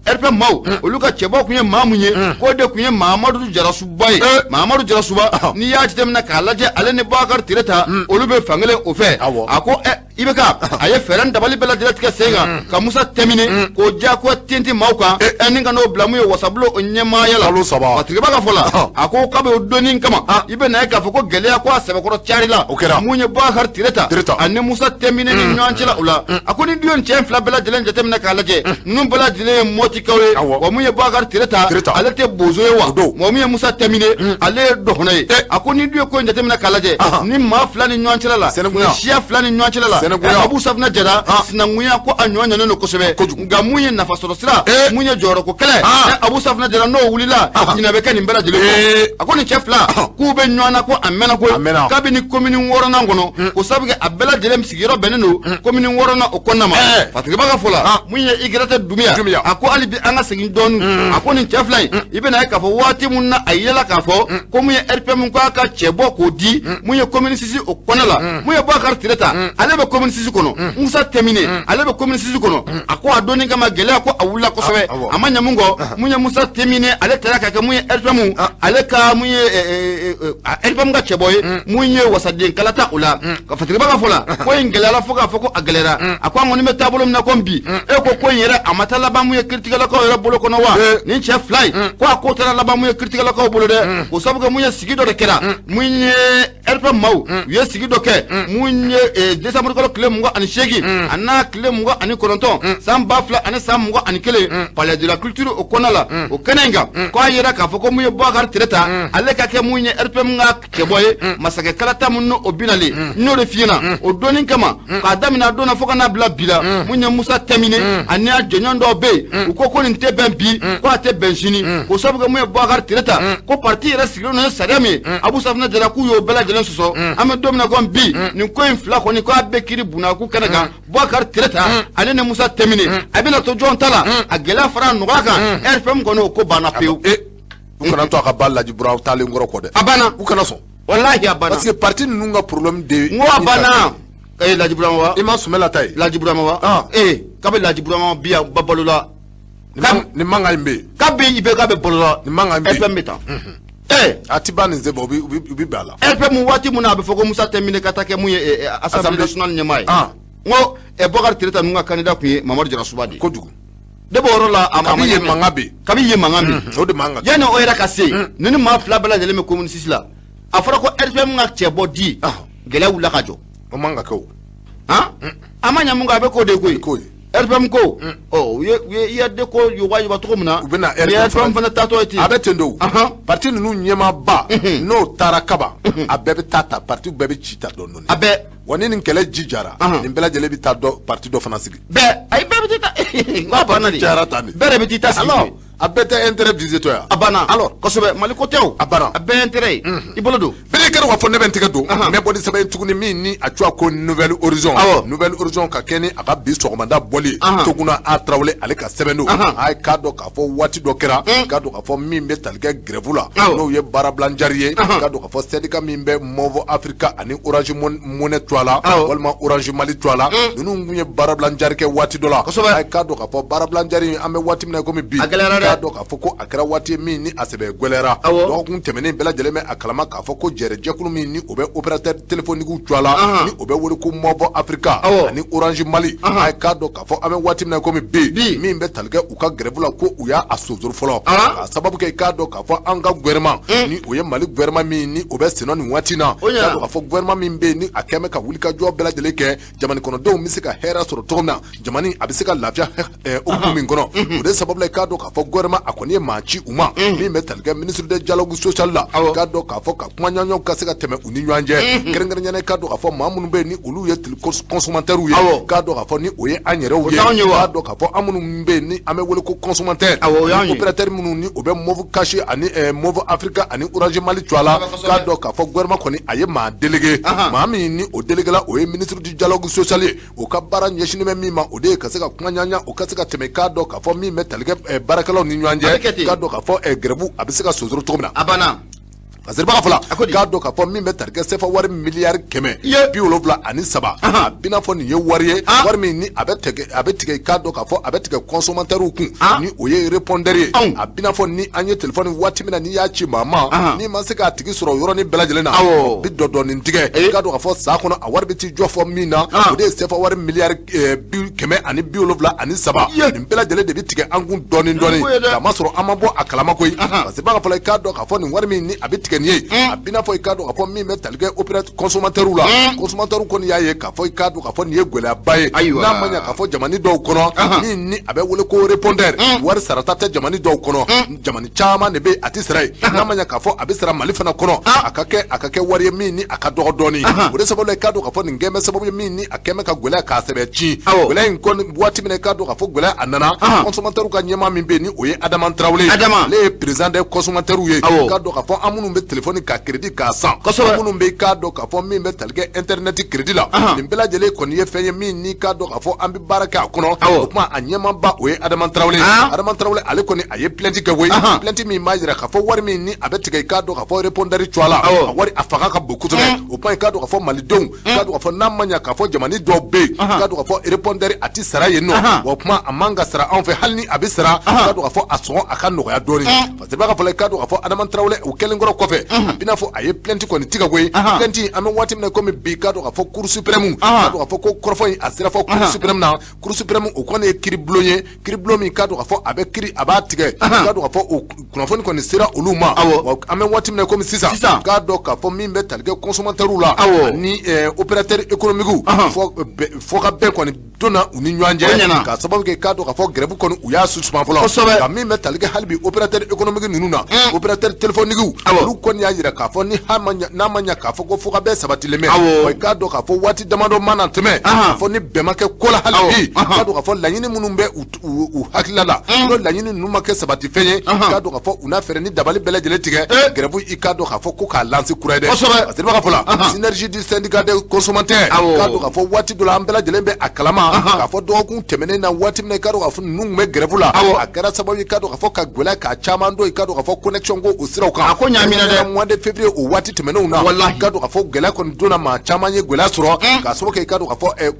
RPM maaw olu ka cɛbɔ kun ye maa mun ye, k'o de kun ye Mahamadu Jarasuba ye. Mahamadu Jarasuba, n'i y'a jateminɛ k'a lajɛ, ale ni Bubakari Tereta olu bɛ fankelen o fɛ. A ko IBK a ye fɛɛrɛ dabali bɛɛ lajɛlen tigɛ sen kan ka Musa Tɛnbini k'o diyagoya tintin maaw kan, ni ka n'o bila mun ye wasabulon o ɲɛmaaya la. Kalo saba. Fatigiba ka fɔ la, a ko k'a bɛ o donni kama, i bɛ na ye k'a fɔ ko gɛlɛya ko a sɛbɛkɔrɔ cari la. Mun ye Bubakari Tereta ani Musa Tɛnbini ni ɲɔgɔn cɛla o la. A ko ni du ye cɛ fila bɛɛ lajɛlen jateminɛ k'a lajɛ, ninnu bɛɛ lajɛlen ye mɔtikaw ye. Wa mun ye Bubakari Tereta, ale tɛ bozo ye wa? Wa mun ye Musa Tɛnbini, ale ye dɔgɔnɔ ye. A ko ni du ye ko in jateminɛ k'a lajɛ, ni maa fila ni ɲɔgɔn cɛla la, ni siya fila ni ɲɔgɔn cɛla la, Abu Safinɛ Jara, sinankunya ko a ɲɔ ɲɛnen don kosɛbɛ. Nka mun ye nafasɔrɔ sira, mun ye jɔyɔrɔko kɛlɛ, Abu Safinɛ Jara n'o wulila, ɲinɛ bɛ kɛ nin bɛɛ lajɛlen kɔ. A ko nin cɛ fila k'u bɛ ɲɔgɔn na ko a mɛnna koyi, kabini commune wɔɔrɔnan kɔnɔ, k'o sababu kɛ a bɛɛ lajɛlen sigiyɔrɔ bɛnnen don commune wɔɔrɔnan o kɔnɔna ma. Fatigiba ka fɔ la, mun ye Igrate Dunbiya, a ko hali bi an ka segin dɔɔnin. A ko nin cɛ fila in, i bɛna ye k'a fɔ waati mun na a yela k'a fɔ ko mun ye RPM k'a ka cɛbɔ k'o di mun ye commune 6 o kɔnɔ la, mun ye Bubakari Tereta ale bɛ commune 6 kɔnɔ, Musa Tɛnbini ale bɛ commune 6 kɔnɔ. A ko a donni kama gɛlɛya ko a wulila kosɛbɛ, a ma ɲɛ mun kɔ, mun ye Musa Tɛnbini ale taara ka kɛ mun ye RPM ale ka mun ye RPM ka cɛbɔ ye mun ye wasaden kalata o la ka Fasiriba ka fɔ la ko in gɛlɛyara fo k'a fɔ ko a gɛlɛyara a ko an kɔni bɛ taabolo min na ko bi e ko ko in yɛrɛ a ma taa laban mun ye kiritigɛlakaw yɛrɛ bolo kɔnɔ wa nin cɛ fila in ko a ko taara laban mun ye kiritigɛlakaw bolo dɛ o sabu kɛ mun ye sigi dɔ de kɛra mun ye RPM maaw u ye sigi dɔ kɛ mun ye décembre kalo tile 28 a n'a tile 29 san 2021 palais de la culture o kɔnɔna la o kɛnɛ in kan ko a yera k'a fɔ ko mun ye Boubacar Tereta ale ka kɛ mun ye RPM ka cɛbɔ ye masakɛ kalata mun n'o binalen n'o de f'i ɲɛna o donni kama k'a daminɛ a don na fo ka n'a bila bi la mun ye Musa Tɛmine ani a jɔɲɔgɔn dɔw bɛ yen u ko ko nin tɛ bɛn bi ko a tɛ bɛn sini k'o sabu kɛ mun ye Boubacar Tereta ko parti yɛrɛ sigilen don ni sariya min ye Abu Safinɛ Jara k'u y'o bɛɛ lajɛlen sɔsɔ an bɛ don min na komi bi nin ko in fila kɔni k'a bɛ kiiri bunakun kɛnɛ kan Boubacar Tereta ale ni Musa Tɛmine a bɛna to jɔn ta la a gɛlɛya fara a nɔgɔya kan RPM kɔni o ko banna pewu. U kana to a ka ba Laji Bura taalen kɔrɔ kɔ dɛ. A banna. U kana sɔn. Walahi a banna. Parce que parti ninnu ka problème de. N ko a banna. Ee Laji Burama wa. I ma Sumala ta ye. Laji Burama wa. Ee kabi Laji Burama bi yan ba balo la. Nin mankan in bɛ yen. Kabi IBK bɛ balo la. Nin mankan in bɛ yen. RPM bɛ tan. Ee. A ti ban nin sen fɛ u bi bɛn a la. RPM waati mun na a bɛ fɔ ko Musa Tɛmine ka taa kɛ mun ye Assemblée nationale ɲɛmaa ye. N ko Boubacar Tereta ninnu ka candidat tun ye Mamadu Jarasuba de ye. Kojugu. De b'o yɔrɔ la a ma kabi yen mankan bɛ yen. Kabi yen mankan bɛ yen. O de man kan. Yanni o yɛrɛ ka se nin ni maa fila bɛɛ lajɛlen bɛ commune 6 la a fɔra ko RPM ka cɛbɔ di gɛlɛya wulila ka jɔ. O man ka kɛ o. Han a ma ɲɛ mun kɔ a bɛ k'o de ye koyi. RPM ko ɔ u ye IRD ko yoba cogo min na. U bɛ na RPM fana taatɔ ye ten. A bɛ ten de o. Parti ninnu ɲɛmaaba n'o taara kaban a bɛɛ bɛ taa ta parti bɛɛ bɛ ci ta dɔɔnin dɔɔnin. A bɛɛ. Wa ni nin kɛlɛ ji jara nin bɛɛ lajɛlen bɛ taa dɔ parti dɔ fana sigi. Bɛɛ ayi bɛɛ bɛ t'i ta n ko a banna de. Cayara tan de. Bɛɛ de bɛ t'i ta sigi. Alors a bɛɛ tɛ intérêt visé tɔ ya. A banna. Alors kosɛbɛ Mali ko tɛ o. A banna. A bɛɛ intérêt ye. I bolo don. Bɛɛ kɛra k'a fɔ ne bɛ n tɛgɛ don. N bɛ bɔ ni sɛbɛn ye tuguni min ni a tɔgɔ ko Nouvelle Horizon. Awɔ. Nouvelle Horizon ka kɛ ni a ka bi sɔgɔmada bɔli ye. Toguna A Tarawele ale ka sɛbɛn don. A ye k'a dɔn k'a fɔ waati dɔ kɛra. K'a dɔn k'a fɔ min bɛ tali kɛ grève la. N'o ye baarabilanjari ye. K'a dɔn k'a fɔ syndicat min bɛ Moov Africa ani Orange Money tɔgɔ la. Walima Orange Mali tɔgɔ la. Ninnu tun ye baarabilanjari kɛ waati dɔ la. Kosɛbɛ. A ye k'a dɔn k'a fɔ baarabilanjari an bɛ waati min na komi bi. A gɛlɛyara dɛ. K'a dɔn k'a fɔ ko a kɛra waati ye min ni a sɛbɛ gɛlɛyara. Dɔgɔkun tɛmɛnen bɛɛ lajɛlen bɛ a kalama k'a fɔ ko jɛrɛjɛkulu min ni o bɛ opérateur téléphonique tɔgɔ la. Ni o bɛ wele ko Moov Africa. Ani Orange Mali. A ye k'a dɔn k'a fɔ an bɛ waati min na komi bi. Min bɛ tali kɛ u ka grève la ko u y'a sonsoro fɔlɔ. K'a sababu kɛ i k'a dɔn k'a fɔ an ka gouvernement. Ni o ye Mali gouvernement min ni o bɛ senna nin waati in na. K'a dɔn k'a fɔ gouvernement min bɛ yen ni a kɛn bɛ ka wulikajɔ bɛɛ lajɛlen kɛ jamana kɔnɔdenw bɛ se ka hɛrɛ sɔrɔ cogo min na jamana a bɛ se ka lafiya hukumu min kɔnɔ. O de sababu la i k'a dɔn k'a fɔ gouvernement a kɔni ye maa ci u ma. Min bɛ tali kɛ ministre de dialogue social la. K'a dɔn k'a fɔ ka kumaɲɔgɔnyaw ka se ka tɛmɛ u ni ɲɔgɔn cɛ. Kɛrɛnkɛrɛnnenya la i k'a dɔn k'a fɔ maa minnu bɛ yen ni olu ye consommateurs ye. K'a dɔn k'a fɔ ni o ye an yɛrɛw ye. K'a dɔn k'a fɔ an minnu bɛ yen ni an bɛ wele ko consommateur. Opérateur minnu ni o bɛ Moov Cash ani Moov Africa ani Orange Mali tɔgɔ la. K'a dɔn k'a fɔ gouvernement kɔni a ye maa délégué. Maa min ni o délégué la o ye ministre du dialogue social ye. O ka baara ɲɛsinnen bɛ min ma o de ye ka se ka kumaɲɔgɔnya o ka se ka tɛmɛ k'a dɔn k'a fɔ min bɛ tali kɛ baarakɛlaw ni ɲɔgɔn cɛ. K'a dɔn k'a fɔ grève a bɛ se ka sonsoro cogo min na. A banna. Fasiriba fila k'a dɔn k'a fɔ min bɛ tali kɛ CFA wari miliyari 173 a bɛna fɔ nin ye wari ye wari min ni a bɛ tigɛ k'a dɔn k'a fɔ a bɛ tigɛ consommateur kun ni o ye répondeur ye a bɛna fɔ ni an ye téléphone waati min na n'i y'a ci maa ma n'i ma se k'a tigi sɔrɔ yɔrɔnin bɛɛ lajɛlen na bi dɔ dɔɔnin tigɛ k'a dɔn k'a fɔ san kɔnɔ a wari bɛ t'i jɔ fɔ min na o de ye CFA wari miliyari 173 nin bɛɛ lajɛlen de bɛ tigɛ an kun dɔɔnin dɔɔnin k'a masɔrɔ an ma bɔ a kalama koyi Fasiriba fila k'a dɔn k'a fɔ nin wari min ni a bɛ tigɛ nin ye a bɛna fɔ i k'a dɔn k'a fɔ min bɛ tali kɛ opérateur consommateur la consommateur kɔni y'a ye k'a fɔ i k'a dɔn k'a fɔ nin ye gɛlɛyaba ye n'a ma ɲɛ k'a fɔ jamana dɔw kɔnɔ min ni a bɛ wele ko répondeur wari sarata tɛ jamana dɔw kɔnɔ jamana caman de bɛ a tɛ sara yen n'a ma ɲɛ k'a fɔ a bɛ sara Mali fana kɔnɔ a ka kɛ wari ye min ni a ka dɔgɔ dɔɔnin o de sababu la i k'a dɔn k'a fɔ nin kɛn bɛ sababu ye min ni a kɛn bɛ ka gɛlɛya k'a sɛbɛ ci gɛlɛya in kɔni waati min na i k'a dɔn k'a fɔ gɛlɛya a nana consommateur ka ɲɛmaa min bɛ yen ni o ye Adama Tarawele ale ye président des consommateurs ye k'a dɔn k'a fɔ an minnu bɛ téléphone ka crédit k'a san minnu bɛ k'a dɔn k'a fɔ min bɛ tali kɛ internet crédit la nin bɛɛ lajɛlen kɔni ye fɛn ye min ni k'a dɔn k'a fɔ an bɛ baara kɛ a kɔnɔ o tuma a ɲɛmaaba o ye Adama Tarawele Adama Tarawele ale kɔni a ye plainte kɛ koyi plainte min b'a jira k'a fɔ wari min ni a bɛ tigɛ i k'a dɔn k'a fɔ répondeur cogoya la a wari a fanga ka bon kosɛbɛ o tuma i k'a dɔn k'a fɔ malidenw k'a dɔn k'a fɔ n'a ma ɲɛ k'a fɔ jamana dɔw bɛ yen k'a dɔn k'a fɔ répondeur a tɛ sara yen nɔ wa o tuma a man ka sara anw fɛ hali ni a bɛ sara k'a dɔn k'a fɔ a sɔngɔ a ka nɔgɔya dɔɔnin parce que b'a fɔ i k'a dɔn k'a fɔ Adama Tarawele o kɛlen kɔrɔ kɔfɛ. nɔfɛ, a bɛna fɔ a ye plainte kɔni tigɛ koyi. Plainte, an bɛ waati min na komi bi, k'a dɔn k'a fɔ Cour suprême, k'a dɔn k'a fɔ ko kɔrɔfɔ in a sera fɔ Cour suprême na. Cour suprême, o kɔni ye kiiribulon ye, kiiribulon min k'a dɔn k'a fɔ a bɛ kiiri, a b'a tigɛ. K'a dɔn k'a fɔ o kunnafoni kɔni sera olu ma. An bɛ waati min na komi sisan, k'a dɔn k'a fɔ min bɛ tali kɛ consommateur la ani opérateur économique, fɔ ka bɛn kɔni donna u ni ɲɔgɔn cɛ, ka sababu kɛ k'a dɔn k'a fɔ grève kɔni u y'a suspend fɔlɔ. Nka min bɛ tali kɛ hali bi opérateur économique ninnu na, opérateur téléphonique, olu kɔni y'a jira k'a fɔ ni n'a ma ɲɛ k'a fɔ ko fo ka bɛn sabatilen bɛ, wa k'a dɔn k'a fɔ waati damadɔ mana tɛmɛ, k'a fɔ ni bɛn ma kɛ ko la hali bi, k'a dɔn k'a fɔ laɲini minnu bɛ u hakilila la, n'o laɲini ninnu ma kɛ sabati fɛn ye, k'a dɔn k'a fɔ u n'a fɛɛrɛ ni dabali bɛɛ lajɛlen tigɛ, grève i k'a dɔn k'a fɔ ko k'a lancer kura ye dɛ. A sera ka fɔ la synergie du syndicat des consommateurs, k'a dɔn k'a fɔ waati dɔ la, an bɛɛ lajɛlen bɛ a kalama k'a fɔ dɔgɔkun tɛmɛnen na, waati min na i k'a dɔn k'a fɔ ninnu tun bɛ grève la, a kɛra sababu ye k'a dɔn k'a fɔ ka gɛlɛya k'a caman don, i k'a dɔn k'a fɔ connexion ko o siraw kan. A ko ɲaamina dɛ. Mois de février, o waati tɛmɛnenw na, k'a dɔn k'a fɔ gɛlɛya kɔni donna, maa caman ye gɛlɛya sɔrɔ k'a sababu kɛ i k'a dɔn k'a fɔ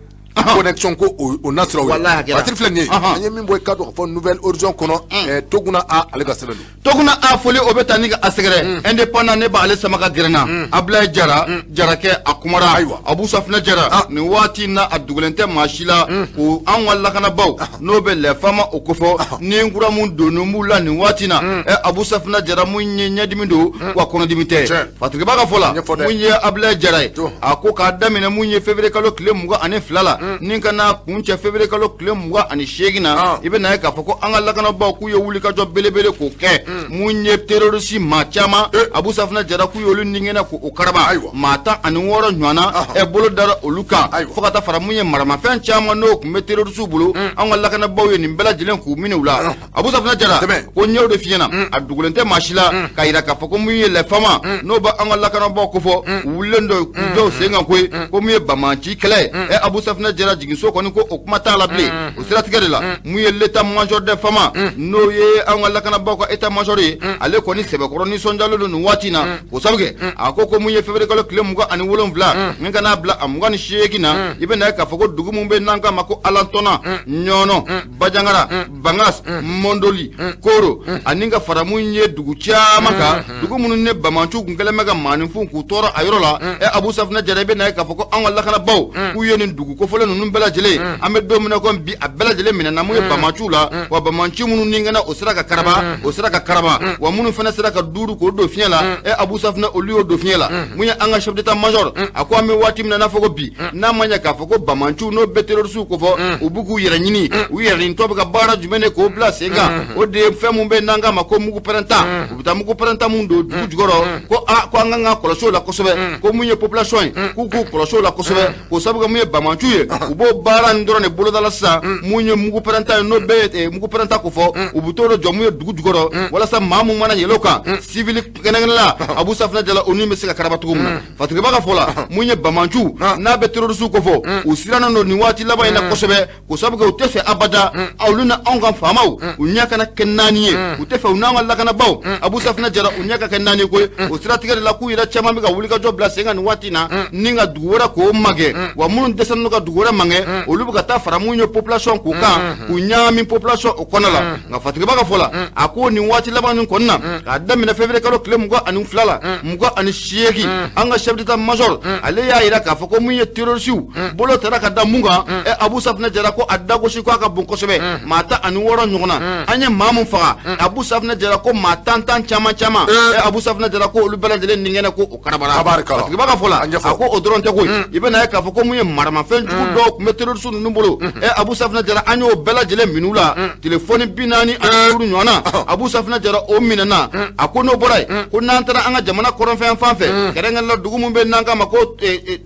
connexion ko o nasiraw ye. Patiri filɛ nin ye, an ye min bɔ i k'a dɔn k'a fɔ Nouvel Horizon kɔnɔ, Toguna A, ale ka sɛbɛn don. Toguna A foli, o bɛ taa ni a sɛgɛrɛ. Indépendant, ne b'ale sama ka gɛrɛ na. Abulaye Jara, Jarakɛ, a kumara. Abu Safinɛ Jara, nin waati in na, a dogolen tɛ maa si la ko an ka lakanabaw n'o bɛ les FAMa o kofɔ, ni kura mun donnen b'u la nin waati in na. Abu Safinɛ Jara, mun ye ɲɛdimi don wa kɔnɔdimi tɛ. Fatigiba ka fɔ la, mun ye Abulaye Jara ye, a ko k'a daminɛ mun ye février kalo tile 22 la, ni ka n'a kun cɛ février kalo tile 28 na, i bɛ na ye k'a fɔ ko an ka lakanabaw k'u ye wulikajɔ belebele k'o kɛ. Mun ye terroriste maa caman, Abu Safinɛ Jara k'u y'olu ningɛnɛ k'o karaba, maa 16 ɲɔgɔnna bolo dara olu kan, fo ka taa fara mun ye maramafɛn caman n'o tun bɛ terroriste bolo, an ka lakanabaw ye nin bɛɛ lajɛlen k'u minɛ u la. Abu Safinɛ Jara ko n y'o de f'i ɲɛna, a dogolen tɛ maa si la k'a yira k'a fɔ ko mun ye les FAMa n'o bɛ an ka lakanabaw kofɔ, u wulilen don k'u jɔ sen kan koyi, ko mun ye banbaanci kɛlɛ ye. Abu Safinɛ Jara jiginso kɔni ko o kuma t'a la bilen. O siratigɛ de la, mun ye l'état major des FAMa, n'o ye an ka lakanabaw ka état major ye, ale kɔni sɛbɛkɔrɔ nisɔndiyalen don nin waati in na, k'o sabu kɛ a ko ko mun ye février kalo tile 27 ni ka n'a bila a 28 na, i bɛ na ye k'a fɔ ko dugu mun bɛ n'an k'a ma ko Alantɔnna, Ɲɔnɔ, Bajangara, Bangas, Mondoli, Koro, ani ka fara mun ye dugu caman kan, dugu minnu ne banbaanciw kun kɛlen bɛ ka maaninfin k'u tɔɔrɔ a yɔrɔ la. Abu Safinɛ Jara, i bɛ na ye k'a fɔ ko an ka lakanabaw k'u ye nin dugu kofɔlen ninnu bɛɛ lajɛlen, an bɛ don min na komi bi, a bɛɛ lajɛlen minɛna mun ye banbaanciw la, wa banbaanci minnu ni kɛnɛ o sera ka karaba, o sera ka karaba, wa minnu fana sera ka duuru k'o don fiɲɛ la, Abu Safinɛ olu y'o don fiɲɛ la. Mun ye an ka chef d'état major, a ko an bɛ waati min na n'a fɔ ko bi, n'a ma ɲɛ k'a fɔ ko banbaanciw n'o bɛ terroriste kofɔ, u b'u k'u yɛrɛ ɲini, u yɛrɛ ɲinitɔ bɛ ka baara jumɛn de k'o bila sen kan, o de ye fɛn mun bɛ n'an k'a ma ko mugu pɛrɛnta, u bɛ taa mugu pɛrɛnta mun don dugu jukɔrɔ, ko a ko an kan ka kɔlɔsi o la kosɛbɛ, ko mun ye population ye k'u k'u kɔlɔsi o la kosɛbɛ, k'o sababu kɛ mun ye banbaanciw ye, u b'o baara nin dɔrɔn de boloda la sisan. Mun ye mugu pɛrɛnta ye n'o bɛ mugu pɛrɛnta kofɔ, u bɛ t'o de jɔ mun ye dugu jukɔrɔ, walasa maa mun mana yɛlɛ o kan, civil kɛnɛkɛnɛ la, Abu Safinɛ Jara, o ni bɛ se ka karaba cogo min na. Fatigiba ka fɔ la, mun ye banbaanciw n'a bɛ terroriste kofɔ, u sirannen don nin waati laban in na kosɛbɛ, k'o sababu kɛ u tɛ fɛ abada olu ni anw ka faamaw u ɲɛ kana kɛ naani ye, u tɛ fɛ u n'an ka lakanabaw, Abu Safinɛ Jara, u ɲɛ ka kɛ naani koyi. O siratigɛ de la, k'u yɛrɛ caman bɛ ka wulikajɔ bila sen kan nin waati in na, ni ka dugu wɛrɛ k'o magɛn, wa minnu dɛsɛlen don ka dugu wɛrɛ magɛn, olu bɛ ka taa fara mun ye population k'u kan, k'u ɲagami population o kɔnɔ la. Nka Fatigiba ka fɔ la, a ko nin waati laban nin kɔni na, k'a daminɛ février kalo tile 22 la, 28, an ka chef d'état major ale y'a yira k'a fɔ ko mun ye terroriste bolo taara ka da mun kan, Abu Safinɛ Jara ko a dagosi ko a ka bon kosɛbɛ, maa 16 ɲɔgɔn na, an ye maa mun faga, Abu Safinɛ Jara ko maa tan tan caman caman, Abu Safinɛ Jara ko olu bɛɛ lajɛlen nin kɛnɛ ko o karabara. Fatigiba ka fɔ la, a ko o dɔrɔn tɛ koyi, i bɛ na ye k'a fɔ ko mun ye maramafɛn jugu dɔw tun bɛ terroriste ninnu bolo, Abu Safinɛ Jara, an y'o bɛɛ lajɛlen minɛ u la, telefɔni 45 ɲɔgɔn na, Abu Safinɛ Jara o minɛna. A ko n'o bɔra yen, ko n'an taara an ka jamana kɔrɔnfɛn fan fɛ, kɛrɛnkɛrɛn la dugu mun bɛ n'an k'a ma ko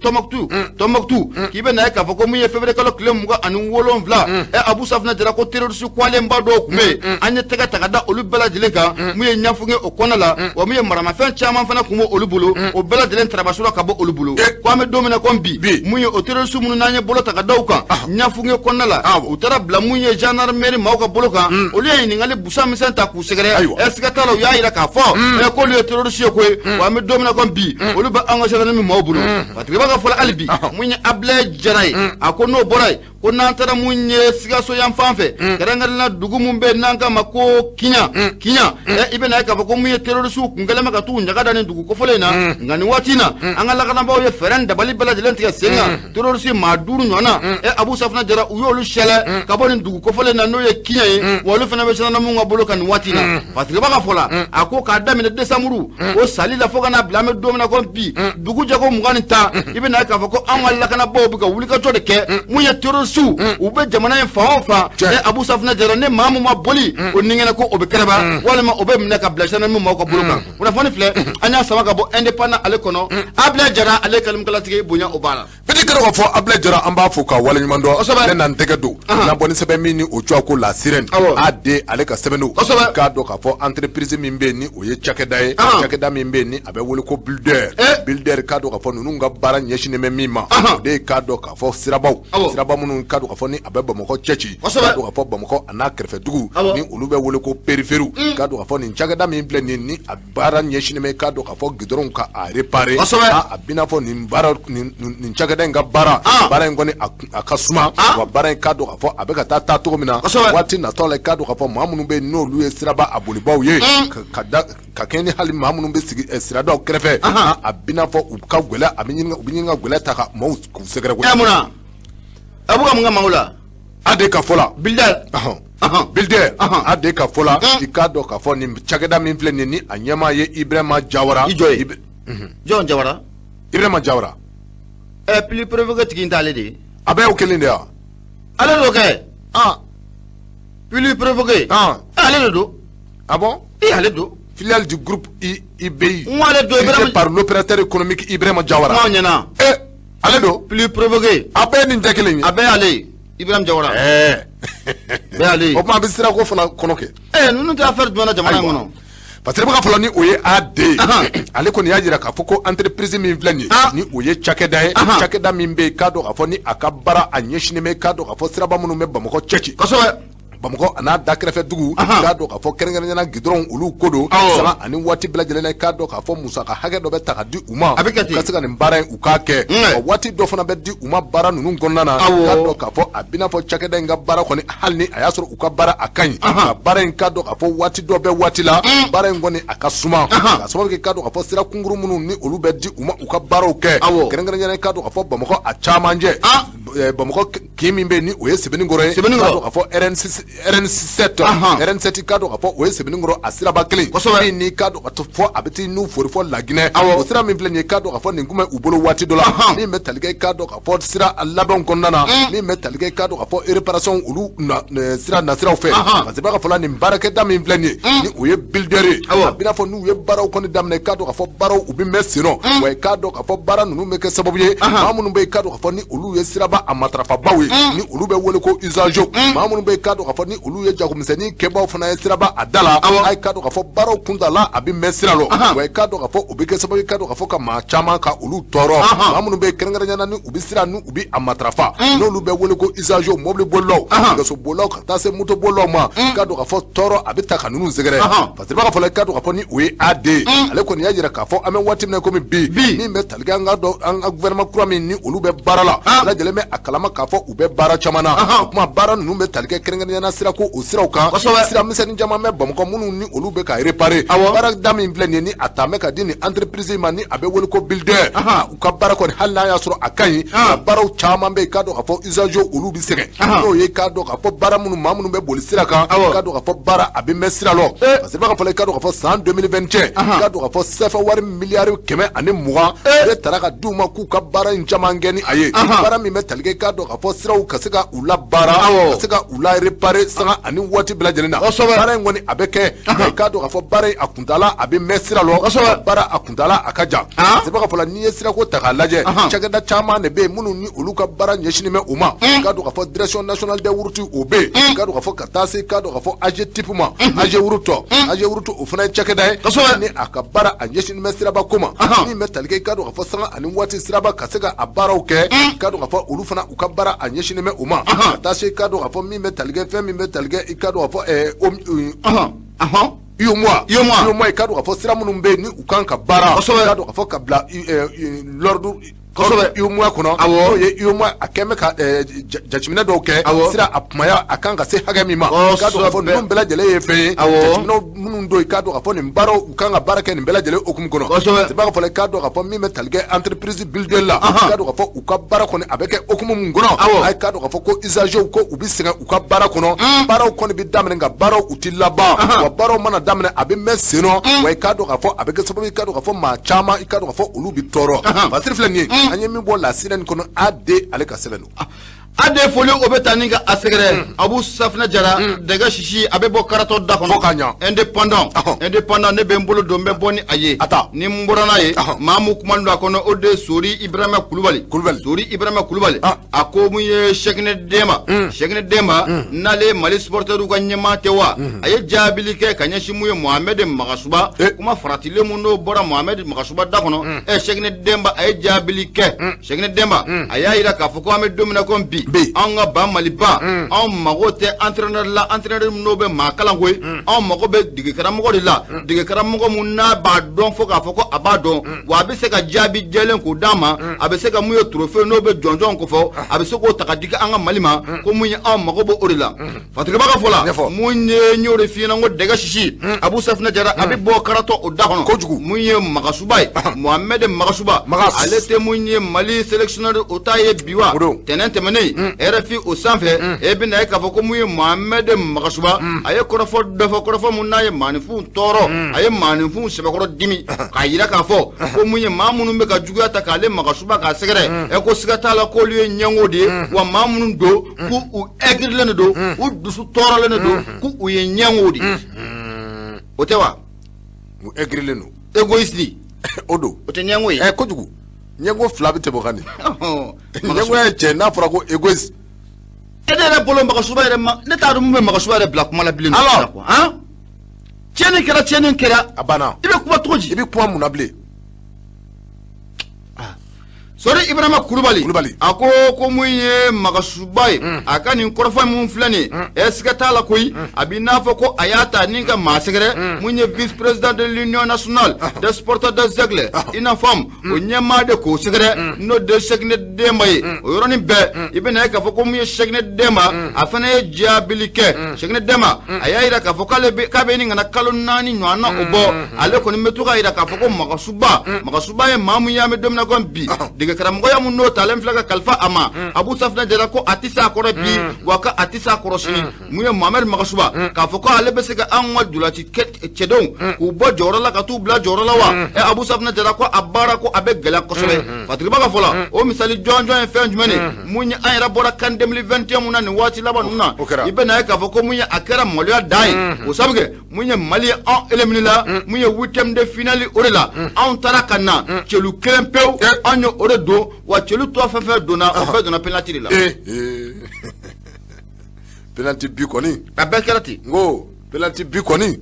Tɔnbɔkutu, Tɔnbɔkutu, k'i bɛ na ye k'a fɔ ko mun ye février kalo tile 27, Abu Safinɛ Jara ko terroriste kwalenba dɔw tun bɛ yen, an ye tɛgɛ ta ka da olu bɛɛ lajɛlen kan, mun ye ɲafunge o kɔnɔ la, wa mun ye maramafɛn caman fana tun bɛ olu bolo, o bɛɛ lajɛlen tarabasura ka bɔ olu bolo. Ko an bɛ don min na komi bi, mun ye o terroriste minnu n'an ye bolo ta ka da u kan ɲafunge kɔnɔna la, u taara bila mun ye gendarmerie maaw ka bolo kan, olu ye ɲininkali busan misɛn ta k'u sɛgɛrɛ, siga t'a la u y'a yira k'a fɔ k'olu ye terroriste ye koyi, wa an bɛ don min na komi bi, olu bɛ an ka gendarmerie maaw bolo. Fatigiba ka fɔ la hali bi, mun ye Abulaye Jara ye, a ko n'o bɔra yen, Ko n'an taara mun ye Sikaso yan fan fɛ, kɛrɛnkɛrɛnnenya dugu mun bɛ n'an k'a ma ko Kiɲan, Kiɲan, i bɛna ye k'a fɔ ko mun ye terrorisiw kun kɛlen bɛ ka t'u ɲaga da nin dugu kofɔlen in na. Nka nin waati in na, an ka lakanabaaw ye fɛɛrɛ ni dabali bɛɛ lajɛlen tigɛ sen kan. Terroriste maa 5 ɲɔgɔnna, Abu Safina Jara, u y'olu sɛlɛ ka bɔ nin dugu kofɔlen in na, n'o ye Kiɲan ye. Wa olu fana bɛ gendarmew ka bolo kan nin waati in na. Fasiriba ka fɔ la, a ko k'a daminɛ décembre o sali la fo ka n'a bila an bɛ don min na ko bi, dugu jɛ ko 21, i bɛna ye k'a fɔ ko an ka lakanabaaw bɛ ka wulikajɔ de kɛ. Mun ye terrorisiw, u bɛ jamana in fan o fan, Abu Safina Jara, ne maa mun ma boli o ni kɛnɛ ko o bɛ kɛrɛba walima o bɛ minɛ ka bila gendarme maaw ka bolo kan. Kunnafoni filɛ, an y'a sama ka bɔ Indépendant ale kɔnɔ. Abila Jara, ale kalimkalatigi, bonya o b'a la. Petit kɛra k'a fɔ Abila Jara, an b'a fo ka waleɲuman dɔn. Ne na n tɛgɛ don n'an bɔ ni sɛbɛn min ni o tɔgɔ ko La Sirène, AD ale ka sɛbɛn don. K'a dɔn k'a fɔ entreprise min bɛ yen ni o ye cakɛda ye, cakɛda min bɛ yen ni a bɛ wele ko Builder. Builder, k'a dɔn k'a fɔ ninnu ka baara ɲɛsinnen bɛ min ma, o de ye k'a dɔn k'a fɔ sirabaw, siraba minnu k'a dɔn k'a fɔ ni a bɛ Bamakɔ cɛci, k'a dɔn k'a fɔ Bamakɔ a n'a kɛrɛfɛ dugu ni olu bɛ wele ko périphérie. K'a dɔn k'a fɔ nin cakɛda min filɛ nin ni a baara ɲɛsinnen bɛ k'a dɔn k'a fɔ goudron ka a réparer, a bɛna fɔ nin baara nin cakɛda in ka baara, baara in kɔni a ka suma. Wa baara in, k'a dɔn k'a fɔ a bɛ ka taa taa cogo min na waati natɔ la, k'a dɔn k'a fɔ maa minnu bɛ yen n'olu ye siraba a bolibaw ye, ka da ka kɛ ni hali maa minnu bɛ sigi siradaw kɛrɛfɛ, a bɛna fɔ u ka gɛlɛya, a bɛ ɲini u bɛ ɲini ka gɛlɛya ta ka maaw k'u sɛgɛrɛ koyi. Ɛ, mun na a bɛ ka mun kɛ maaw la? A de ka fɔ la. Builder. Builder a de ka fɔ la, i k'a dɔn k'a fɔ nin cakɛda min filɛ nin ni a ɲɛmaa ye Ibrahima Jawara. I jɔ ye, jɔn Jawara? Ibrahima Jawara. Ɛ, pluie provoquée tigi in t'ale de ye? A bɛɛ y'o kelen de ye wa? Ale de kɛ. Pluie provoquée. Ale de don. Ah bon? I, ale don. Filiale du groupe IBI. N ko ale don. Dirigé par l'opérateur économique Ibrahima Jawara. Kuma ɲɛna. Eh, ale don. Pluie provoquée. A bɛɛ nin tɛ kelen ye? A bɛɛ y'ale ye, Ibrahima Jawara. Bɛɛ y'ale ye. O tuma a bɛ sirako fana kɔnɔ kɛ. Ɛ, ninnu tɛ affaire jumɛn na jamana in kɔnɔ? Parce que fɔlɔ ni o ye AD, ale kɔni y'a jira k'a fɔ ko entreprise min filɛ nin ye, ni o ye cakɛda ye, cakɛda min bɛ yen k'a dɔn k'a fɔ ni a ka baara a ɲɛsinnen bɛ k'a dɔn k'a fɔ siraba minnu bɛ Bamakɔ cɛci, Bamakɔ a n'a da kɛrɛfɛ dugu, k'a dɔn k'a fɔ kɛrɛnkɛrɛnnenya goudron olu ko don, sanga ani waati bɛɛ lajɛlen na, k'a dɔn k'a fɔ musaka hakɛ dɔ bɛ ta ka di u ma A bɛ kɛ ten. u ka se ka nin baara in u k'a kɛ. Wa waati dɔ fana bɛ di u ma baara ninnu kɔnɔna na, k'a dɔn k'a fɔ a bɛna fɔ cakɛda in ka baara kɔni, hali ni a y'a sɔrɔ u ka baara a ka ɲi, ka baara in k'a dɔn k'a fɔ waati dɔ bɛ waati la, baara in kɔni a ka suma, ka sababu kɛ k'a dɔn k'a fɔ sira kunkuru minnu ni olu bɛ di u ma u ka baaraw kɛ, kɛrɛnkɛrɛnnenya k'a dɔn k'a fɔ Bamakɔ a camancɛ, Bamakɔ kin min bɛ yen ni o ye Sebenikɔrɔ ye, Sebenikɔrɔ. K'a dɔn k'a fɔ RN6, RN7, RN7, k'a dɔn k'a fɔ o ye Sebenikɔrɔ a siraba kelen min ni k'a dɔn k'a fɔ a bɛ t'i n'u fori fɔ Laginɛ. O sira min filɛ nin ye, k'a dɔn k'a fɔ nin kun bɛ u bolo waati dɔ la, min bɛ tali kɛ k'a dɔn k'a fɔ sira labɛnw kɔnɔna na, min bɛ tali kɛ k'a dɔn k'a fɔ réparation olu na sira nasiraw fɛ. Parce que b'a ka fɔ la, nin baarakɛda min filɛ nin ye, ni o ye Builder ye, a bɛna fɔ n'u ye baaraw kɔni daminɛ, k'a dɔn k'a fɔ baaraw u bɛ mɛn sen nɔ. Wa k'a dɔn k'a fɔ baara ninnu bɛ kɛ sababu ye, maa minnu bɛ yen k'a dɔn k'a fɔ ni olu ye siraba a matarafabaw ye, ni olu bɛ wele ko usagers, maa minnu bɛ yen k'a dɔn k'a fɔ ni olu ye jagomisɛnnin kɛbaw fana ye siraba a da la, a ye k'a dɔn k'a fɔ baaraw kuntala a bɛ mɛn sira la. Wa k'a dɔn k'a fɔ o bɛ kɛ sababu ye k'a dɔn k'a fɔ ka maa caman ka olu tɔɔrɔ, maa minnu bɛ yen kɛrɛnkɛrɛnnenya la ni u bɛ sira ni u bɛ a matarafa, n'olu bɛ wele ko usagers, mobili bolilaw, nɛgɛso bolilaw, ka taa se moto bolilaw ma, k'a dɔn k'a fɔ tɔɔrɔ a bɛ ta ka ninnu sɛgɛrɛ. Parce que b'a fɔ la, k'a dɔn k'a fɔ ni o ye AD, ale kɔni y'a jira k'a fɔ an bɛ waati min na komi bi, min bɛ tali kɛ an ka dɔn an ka gouvernement kura min ni olu bɛ baara la, bɛɛ lajɛlen bɛ a kalama k'a fɔ u bɛ baara caman na. O tuma baara ninnu bɛ tali kɛ kɛrɛnkɛrɛnnenya la sirako o siraw kan. Sira misɛnnin caman bɛ Bamakɔ minnu ni olu bɛ ka réparer. Baarada min filɛ nin ye, ni a ta bɛ ka di nin entreprise ma, ni a bɛ wele ko Builder, u ka baara kɔni, hali n'a y'a sɔrɔ a ka ɲi, nka baaraw caman bɛ yen k'a dɔn k'a fɔ usagers olu bɛ sɛgɛn, n'o ye k'a dɔn k'a fɔ baara minnu maa minnu bɛ boli sira kan, k'a dɔn k'a fɔ baara a bɛ mɛn sira la. Parce que b'a ka fɔ la, k'a dɔn k'a fɔ san 2021, k'a dɔn k'a fɔ CFA wari miliyari 120 de taara ka di u ma k'u ka baara in caman kɛ ni a ye, baara min bɛ tali kɛ k'a dɔn k'a fɔ siraw ka se ka u la baara, ka se ka u la réparer sanga ani waati bɛɛ lajɛlen na. Baara in kɔni a bɛ kɛ, nka k'a dɔn k'a fɔ baara in a kuntala a bɛ mɛn sira la, baara a kuntala a ka jan. Parce que b'a ka fɔ la, n'i ye sirako ta k'a lajɛ, cakɛda caman de bɛ yen minnu ni olu ka baara ɲɛsinnen bɛ u ma, k'a dɔn k'a fɔ Direction nationale des routes o bɛ yen, k'a dɔn k'a fɔ ka taa se k'a dɔn k'a fɔ AGETIP ma, AGEROUTE, AGEROUTE o fana ye cakɛda ye ni a ka baara a ɲɛsinnen bɛ siraba ko ma, min bɛ tali kɛ k'a dɔn k'a fɔ sanga ani waati siraba ka se ka a baaraw kɛ, k'a dɔn k'a fɔ olu fana u ka baara a ɲɛsinnen bɛ o ma, ka taa se k'a dɔn k'a fɔ min bɛ tali kɛ fɛn min bɛ tali kɛ i k'a dɔn k'a fɔ UEMOA, UEMOA, i k'a dɔn k'a fɔ sira minnu bɛ yen ni u kan ka baara, k'a dɔn k'a fɔ ka bila l'ordre Kosɛbɛ. UEMOA kɔnɔ. Awɔ. N'o ye UEMOA a kɛn bɛ ka jateminɛ dɔw kɛ. Awɔ. Sira a kumaya a kan ka se hakɛ min ma. I k'a dɔn k'a fɔ Kosɛbɛ. ninnu bɛɛ lajɛlen ye fɛn ye. Awɔ. Jateminɛw minnu don i k'a dɔn k'a fɔ nin baaraw u kan ka baara kɛ nin bɛɛ lajɛlen hukumu kɔnɔ. Kosɛbɛ. I b'a fɔ i k'a dɔn k'a fɔ min bɛ tali kɛ entreprise Buildel la. Ahan. I k'a dɔn k'a fɔ u ka baara kɔni a bɛ kɛ hukumu mun kɔnɔ. Awɔ. A k'a dɔn k'a fɔ ko usagers ko u bɛ sɛgɛn u ka baara kɔnɔ. Baaraw kɔni bɛ daminɛ nka baaraw u ti laban. Ahan. Wa baaraw mana daminɛ a bɛ mɛn sen nɔ. Wa i k'a dɔn k'a fɔ a bɛ kɛ sababu ye i k'a dɔn k'a fɔ maa caman i k'a dɔn k'a fɔ olu bɛ tɔɔrɔ. Ahan. Fasiri filɛ nin ye. An ye min bɔ lasira nin kɔnɔ AD ale ka sɛbɛn don. A de foli o bɛ taa ni ka a sɛgɛrɛ Abu Safinɛ Jara dɛgɛ sisi a bɛ bɔ karatɔ da kɔnɔ. Fo k'a ɲa. Indépendant. Ɔhɔn. Indépendant ne bɛ n bolo don n bɛ bɔ ni a ye. A ta. Ni n bɔra n'a ye. Ɔhɔn. Maa mun kumalen don a kɔnɔ o de ye Sori Ibrahima Kulubali. Kulubali. Sori Ibrahima Kulubali. Ah. A ko mun ye Sɛkinɛ Denba. Sɛkinɛ Denba n'ale ye Mali supporters ka ɲɛmaa tɛ wa. A ye jaabili kɛ ka ɲɛsin mun ye Mohamed Magasuba. Eh. Kuma faratilen mun n'o bɔra Mohamed Magasuba da kɔnɔ. Ɛ Sɛkinɛ Denba a ye jaabili kɛ. Sɛkinɛ Denba a y'a jira k'a fɔ ko an bɛ don min na komi bi. Bi. Anw ka ba Maliba anw mago tɛ entraîneur la entraîneur min n'o bɛ maa kalan koyi anw mago bɛ degekaramɔgɔ de la degekaramɔgɔ mun n'a b'a dɔn fo k'a fɔ ko a b'a dɔn wa a bɛ se ka jaabi jɛlen k'o d'a ma a bɛ se ka mun ye trophée n'o bɛ jɔnjɔn kofɔ a bɛ se k'o ta ka di an ka Mali ma ko mun ye anw mago b'o de la Fatigiba ka fɔ la Ɲɛfɔ. mun ye n y'o de f'i ɲɛna n ko dɛgɛ sisi Abu Safinɛ Jara a bɛ bɔ karatɔ o da kɔnɔ Kojugu. mun ye Magasuba ye Mohamed Magasuba Magas. ale tɛ mun ye Mali sélectionneur o ta ye bi wa O don. tɛnɛn tɛmɛnen RFI o sanfɛ e bɛna ye k'a fɔ ko mun ye Mohamed Magasuba a ye kɔrɔfɔ dɔ fɔ kɔrɔfɔ mun n'a ye maaninfinw tɔɔrɔ a ye maaninfinw sɛbɛkɔrɔ dimi k'a yira k'a fɔ ko mun ye maa minnu bɛ ka juguya ta k'ale Magasuba k'a sɛgɛrɛ ɛ ko siga t'a la k'olu ye ɲɛngo de ye wa maa minnu don k'u u aigrilen de don u dusu tɔɔrɔlen de don k'u ye ɲɛngo de ye o tɛ wa U aigrilen don. égoïste O don. o tɛ ɲɛngo ye Ɛ kojugu. Ɲɛngo fila bɛ tɛmɛ o kan de. Ɔhɔn. Ɲɛngoya ye cɛ n'a fɔra ko égoïste. E ne yɛrɛ bolo Magasuba yɛrɛ ma ne t'a dɔn mun bɛ Magasuba yɛrɛ bila kuma la bilen. Alors. Han tiɲɛni kɛra tiɲɛni kɛra A banna. i bɛ kuma cogo di. I bɛ kuma mun na bilen? Sori Ibrahima Kulubali. Kulubali. A ko ko mun ye Magasuba ye. A ka nin kɔrɔfɔ mun filɛ nin ye. Ɛ siga t'a la koyi. A b'i n'a fɔ ko a y'a ta ni ka maa sɛgɛrɛ. Mun ye vice président de l'union nationale des supporters des aigles. I n'a fɔ o ɲɛmaa de k'o sɛgɛrɛ. N'o de ye Sɛkinɛ Denba ye. O yɔrɔnin bɛɛ i bɛna ye k'a fɔ ko mun ye Sɛkinɛ Denba. A fana ye jaabili kɛ. Sɛkinɛ Denba a y'a jira k'a fɔ k'ale bɛ k'a bɛ ɲini ka na kalo 4 ɲɔgɔn na o bɔ. Ale kɔni bɛ to k'a jira k'a fɔ ko Magasuba. Magasuba ye maa mun ye an bɛ don min na komi bi. Degekaramɔgɔya mun n'o talen filɛ ka kalifa a ma. Abu Safinɛ Jara ko a tɛ se a kɔrɔ bi wa ko a tɛ se a kɔrɔ sini. Mun ye Mohamed Magasuba k'a fɔ ko ale bɛ se ka anw ka dolaci cɛdenw k'u bɔ jɔyɔrɔ la ka t'u bila jɔyɔrɔ la wa. Ɛ Abu Safinɛ Jara ko a baara ko a bɛ gɛlɛya kosɛbɛ. Fatigiba ka fɔ la o misali jɔnjɔn ye fɛn jumɛn ye mun ye an yɛrɛ bɔra CAN 2021 mun na nin waati laban ninnu na. O kɛra. I bɛna ye k'a fɔ ko mun ye a kɛra maloya dan ye. O sabu kɛ mun ye Mali ye anw éliminé la mun ye huitième de finale o de la anw taara ka na celu kelen pewu anw ye o de don wa celu tɔ fɛn fɛn donna o bɛɛ donna penalty de la. Penalty bi kɔni. A bɛɛ kɛra ten. N ko penalty bi kɔni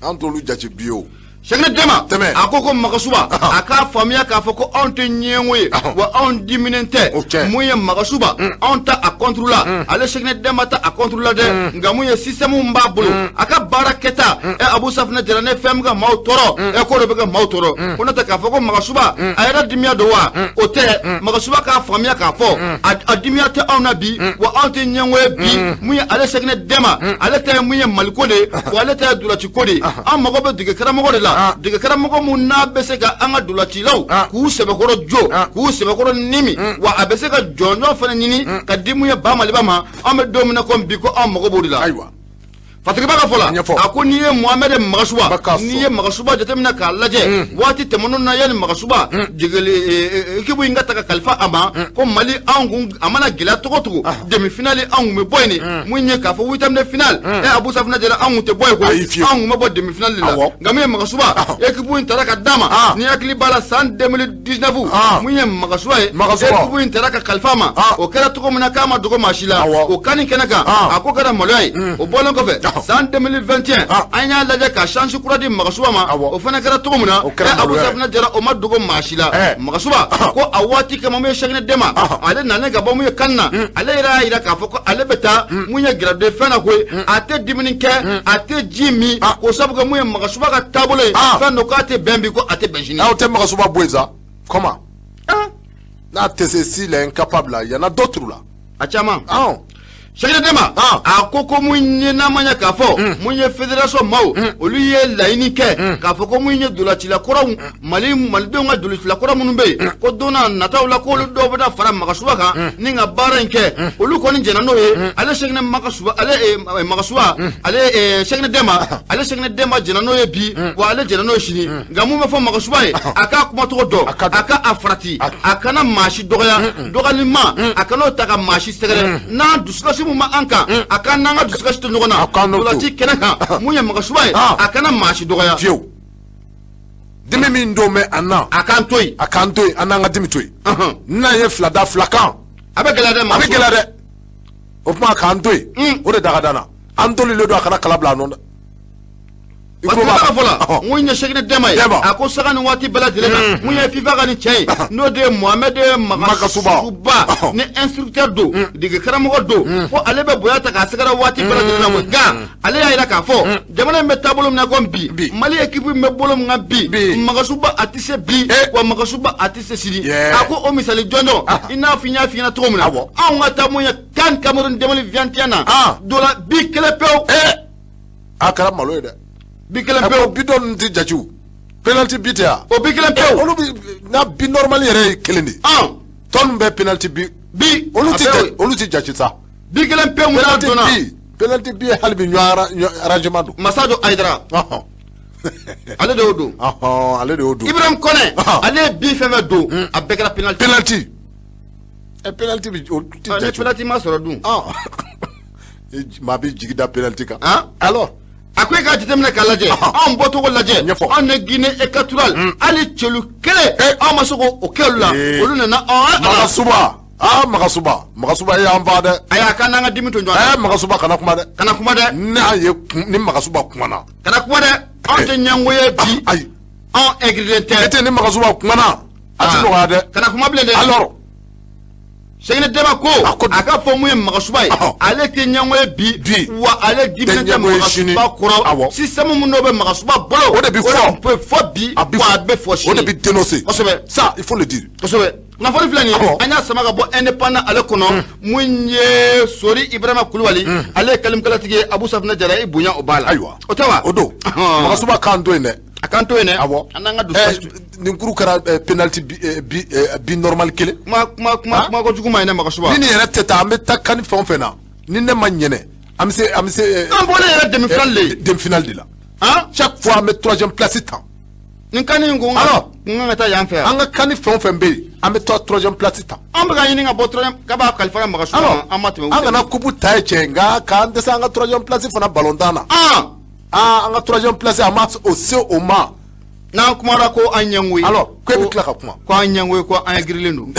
an t'olu jate bi ye o. Sɛkinɛ Denba Tɛmɛ. a ko ko Magasuba a k'a faamuya k'a fɔ ko anw tɛ ɲɛngo ye wa anw diminen O tɛ tiɲɛ. mun ye Magasuba anw ta a contre la ale Sɛkinɛ Denba ta a contre la dɛ nka mun ye système min b'a bolo a ka baara kɛta ɛ Abu Safinɛ Jara ne fɛn min ka maaw tɔɔrɔ ɛ ko de bɛ ka maaw tɔɔrɔ ko n'o tɛ k'a fɔ ko Magasuba a yɛrɛ dimiya don wa o tɛ Magasuba k'a faamuya k'a fɔ a dimiya tɛ anw na bi wa anw tɛ ɲɛngo ye bi mun ye ale Sɛkinɛ Denba ale ta ye mun ye Maliko de ye wa ale ta ye dolanciko de ye an mago bɛ degekaramɔgɔ de la degekaramɔgɔ mun n'a bɛ se ka an ka dolancilaw k'u sɛbɛkɔrɔ jo k'u sɛbɛkɔrɔ nimi wa a bɛ se ka jɔnjɔn fana ɲini ka di mun ye ba Maliba ma an bɛ don min na komi bi ko anw mago b'o de la. Ayiwa. Fatigiba ka fɔ la Ɲɛfɔ. a ko n'i ye Mohamed Magasuba Bakaso. n'i ye Magasuba jateminɛ k'a lajɛ waati tɛmɛnenw na yanni Magasuba jegele équipe in ka ta ka kalifa a ma ko Mali anw kun a mana gɛlɛya cogo cogo demi finale anw kun bɛ bɔ yen de mun ye k'a fɔ huitième de finale ɛ Abu Safinɛ Jara anw kun tɛ bɔ yen Ayi, koyi fiyewu. anw kun bɛ bɔ demi finale de la Awɔ. nka min ye Magasuba équipe in taara ka d'a ma ni hakili b'a la san 2019 mun ye Magasuba ye Magasuba. équipe in taara ka kalifa a ma o kɛra cogo min na k'a ma dogo maa si la Awɔ. o CAN kɛnɛ kan a ko kɛra maloya ye o bɔlen kɔfɛ san 2021 an y'a lajɛ ka chance kura di Magasuba ma Awɔ. o fana kɛra cogo min na O kɛra ɛ Abu maloya ye. Safinɛ Jara o ma dogo maa si la Magasuba ko a waati kama mun ye Sɛkinɛ Denba ale nalen ka bɔ mun ye CAN na ale yɛrɛ y'a jira k'a fɔ ko ale bɛ taa mun ye grève de faim na koyi a tɛ dumuni kɛ a tɛ ji min k'o sabu kɛ mun ye Magasuba ka taabolo ye fɛn don k'a tɛ bɛn bi ko a tɛ bɛn sini. Aw tɛ Magasuba bɔ yen sa comment. N'a tɛ se, s'il est incapable, il y en a d'autres là. A caman. Sɛgɛnɛ Dɛnba, a ko mun ye, n'a ma ɲɛ k'a fɔ mun ye, fédération maaw, olu ye laɲini kɛ k'a fɔ ko mun ye dolacila kɔrɔw, Mali, malidenw ka dolacila kɔrɔ minnu bɛ yen, ko don n'a nataw la k'olu dɔw bɛna fara Magasuba kan ni ka baara in kɛ. Olu kɔni jɛnna n'o ye. Ale Sɛgɛnɛ Magasuba, ale Magasuba, ale Sɛgɛnɛ Dɛnba, ale Sɛgɛnɛ Dɛnba jɛnna n'o ye bi, wa ale jɛnna n'o ye sini. Nka mun bɛ fɔ Magasuba ye, a k'a kumacogo dɔn, a ka a farati, a kana maa si dɔgɔya, dɔgɔyalima a kana o ta ka maa si sɛgɛrɛ. N'an dusukasi mun ma an kan, a ka n'an ka dusukasi to ɲɔgɔn na dolaci kɛnɛ kan. Mun ye Magasuba ye, a kana maa si dɔgɔya. Fiyewu, dimi min don bɛ an na, a k'an to yen. A k'an to yen, an n'an ka dimi to yen. N'an ye fila da fila kan, a bɛ gɛlɛya dɛ. A bɛ gɛlɛya dɛ. O tuma k'an to yen, o de daga dan na. An tolilen don, a kana kala bila a nɔ dɛ. Parce que b'a fɔ la, mun ye Sɛgɛnɛ Dɛnba ye, a ko saga ni waati bɛɛ lajɛlen na, mun ye FIFA ka nin cɛ ye, n'o de ye Mohamed Magasuba ni instructeur don, dege karamɔgɔ don, ko ale bɛ bonya ta k'a sɛgɛrɛ waati bɛɛ lajɛlen na. Nka ale y'a jira k'a fɔ jamana in bɛ taabolo min na komi bi, Mali équipe min bɛ bolo min kan bi, Magasuba a tɛ se bi, wa Magasuba a tɛ se sini. A ko o misali jɔnjɔn, i n'a fɔ n y'a f'i ɲɛna cogo min na, anw ka taa mun ye CAN Cameroun 2021 na, dola bi kelen pewu. A kɛra malo ye dɛ. Bi kelen pewu. Bi dɔ ninnu tɛ jate o. Penalty bi tɛ yan. O bi kelen pewu. Olu bi n'a bi normal yɛrɛ ye kelen de ye. Tɔ ninnu bɛɛ penalty bi. Bi. Olu tɛ jate sa. Bi kelen pewu mun n'a donna. Penalty bi hali bi ɲɔgɔn arrangement don. Masado Ayidara. Ale de y'o don. Ale de y'o don. Ibrahim Kɔnɛ. Ale ye bi fɛn fɛn don, a bɛɛ kɛra penalty. Penalty. Penalty bi o tɛ jate. Ni penalty ma sɔrɔ dun. Maa bɛ jigi da penalty kan. Alors. A ko e k'a jateminɛ k'a lajɛ, anw bɔcogo lajɛ, anw ni Guinée équatoriale, hali celu kelen anw ma se k'o kɛ olu la. Olu nana anw. Magasuba, Magasuba, Magasuba e y'an fa dɛ. Ayi, a ka n'an ka dimi to ɲɔgɔn na. Magasuba kana kuma dɛ. Kana kuma dɛ. N'a ye ni Magasuba kumana. Kana kuma dɛ. Anw tɛ ɲɛngo ye bi. Ayi. Anw aigrilen tɛ. E tɛ ni Magasuba kumana, a tɛ nɔgɔya dɛ. Kana kuma bilen dɛ. Alors. Sɛgɛnɛ Dɛnba ko a ka fɔ mun ye Magasuba ye, ale tɛ ɲɛngo ye bi, wa ale diminen tɛ Magasuba kɔrɔ. Système mun n'o bɛ Magasuba bolo, o de bɛ fɔ bi, wa a bɛ fɔ sini. O de bɛ dénoncer. Kosɛbɛ. Ça, il faut le dire. Kosɛbɛ. Kunnafoni filɛ nin ye, an y'a sama ka bɔ Indépendant ale kɔnɔ. Mun ye Sori Ibrahima Kulubali, ale ye kalimkalatigi ye. Abu Safinɛ Jara, i bonya o b'a la. Ayiwa. O tɛ wa? O don. Magasuba k'an to yen dɛ. A k'an to yen dɛ. Awɔ. An n'an ka dusu. Nin kuru kɛra penalty bi normal kelen. Kuma kuma kuma kuma kojugu ma ɲi dɛ, Magasuba. Ni nin yɛrɛ tɛ taa, an bɛ taa CAN fɛn o fɛn na, ni ne ma ɲinɛ, an bɛ se an bɛ se. An bɔlen yɛrɛ demi finale de. Demi finale de la. Chaque fois an bɛ troisième place ta. Nin CAN in ko n ka taa yan fɛ yan. An ka CAN fɛn o fɛn bɛ yen, an bɛ taa troisième place ta. An bɛ ka ɲini ka bɔ troisième k'a b'a kalifa Magasuba ma, an ma tɛmɛ. An kana coupe ta ye cɛ, nka k'an dɛsɛ an ka troisième place fana ballon tan na. An ka troisième place, an ma o se o ma. N'an kumara ko an ɲɛngo ye. Alors ko e bɛ tila ka kuma. Ko an ɲɛngo ye, ko an girilen don.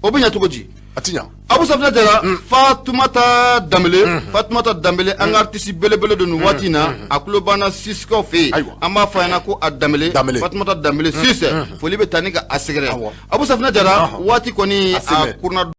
O bɛ ɲɛ cogo di? A ti ɲɛ. Abu Safinɛ Jara, Fatumata Danbele, Fatumata Danbele, an ka artiste belebele don nin waati in na, a tulo banna Sisikaw fɛ yen. An b'a fɔ a ɲɛna ko a Danbele, Fatumata Danbele Sise, foli bɛ taa ni ka a sɛgɛrɛ. Abu Safinɛ Jara, waati kɔni a kurunna.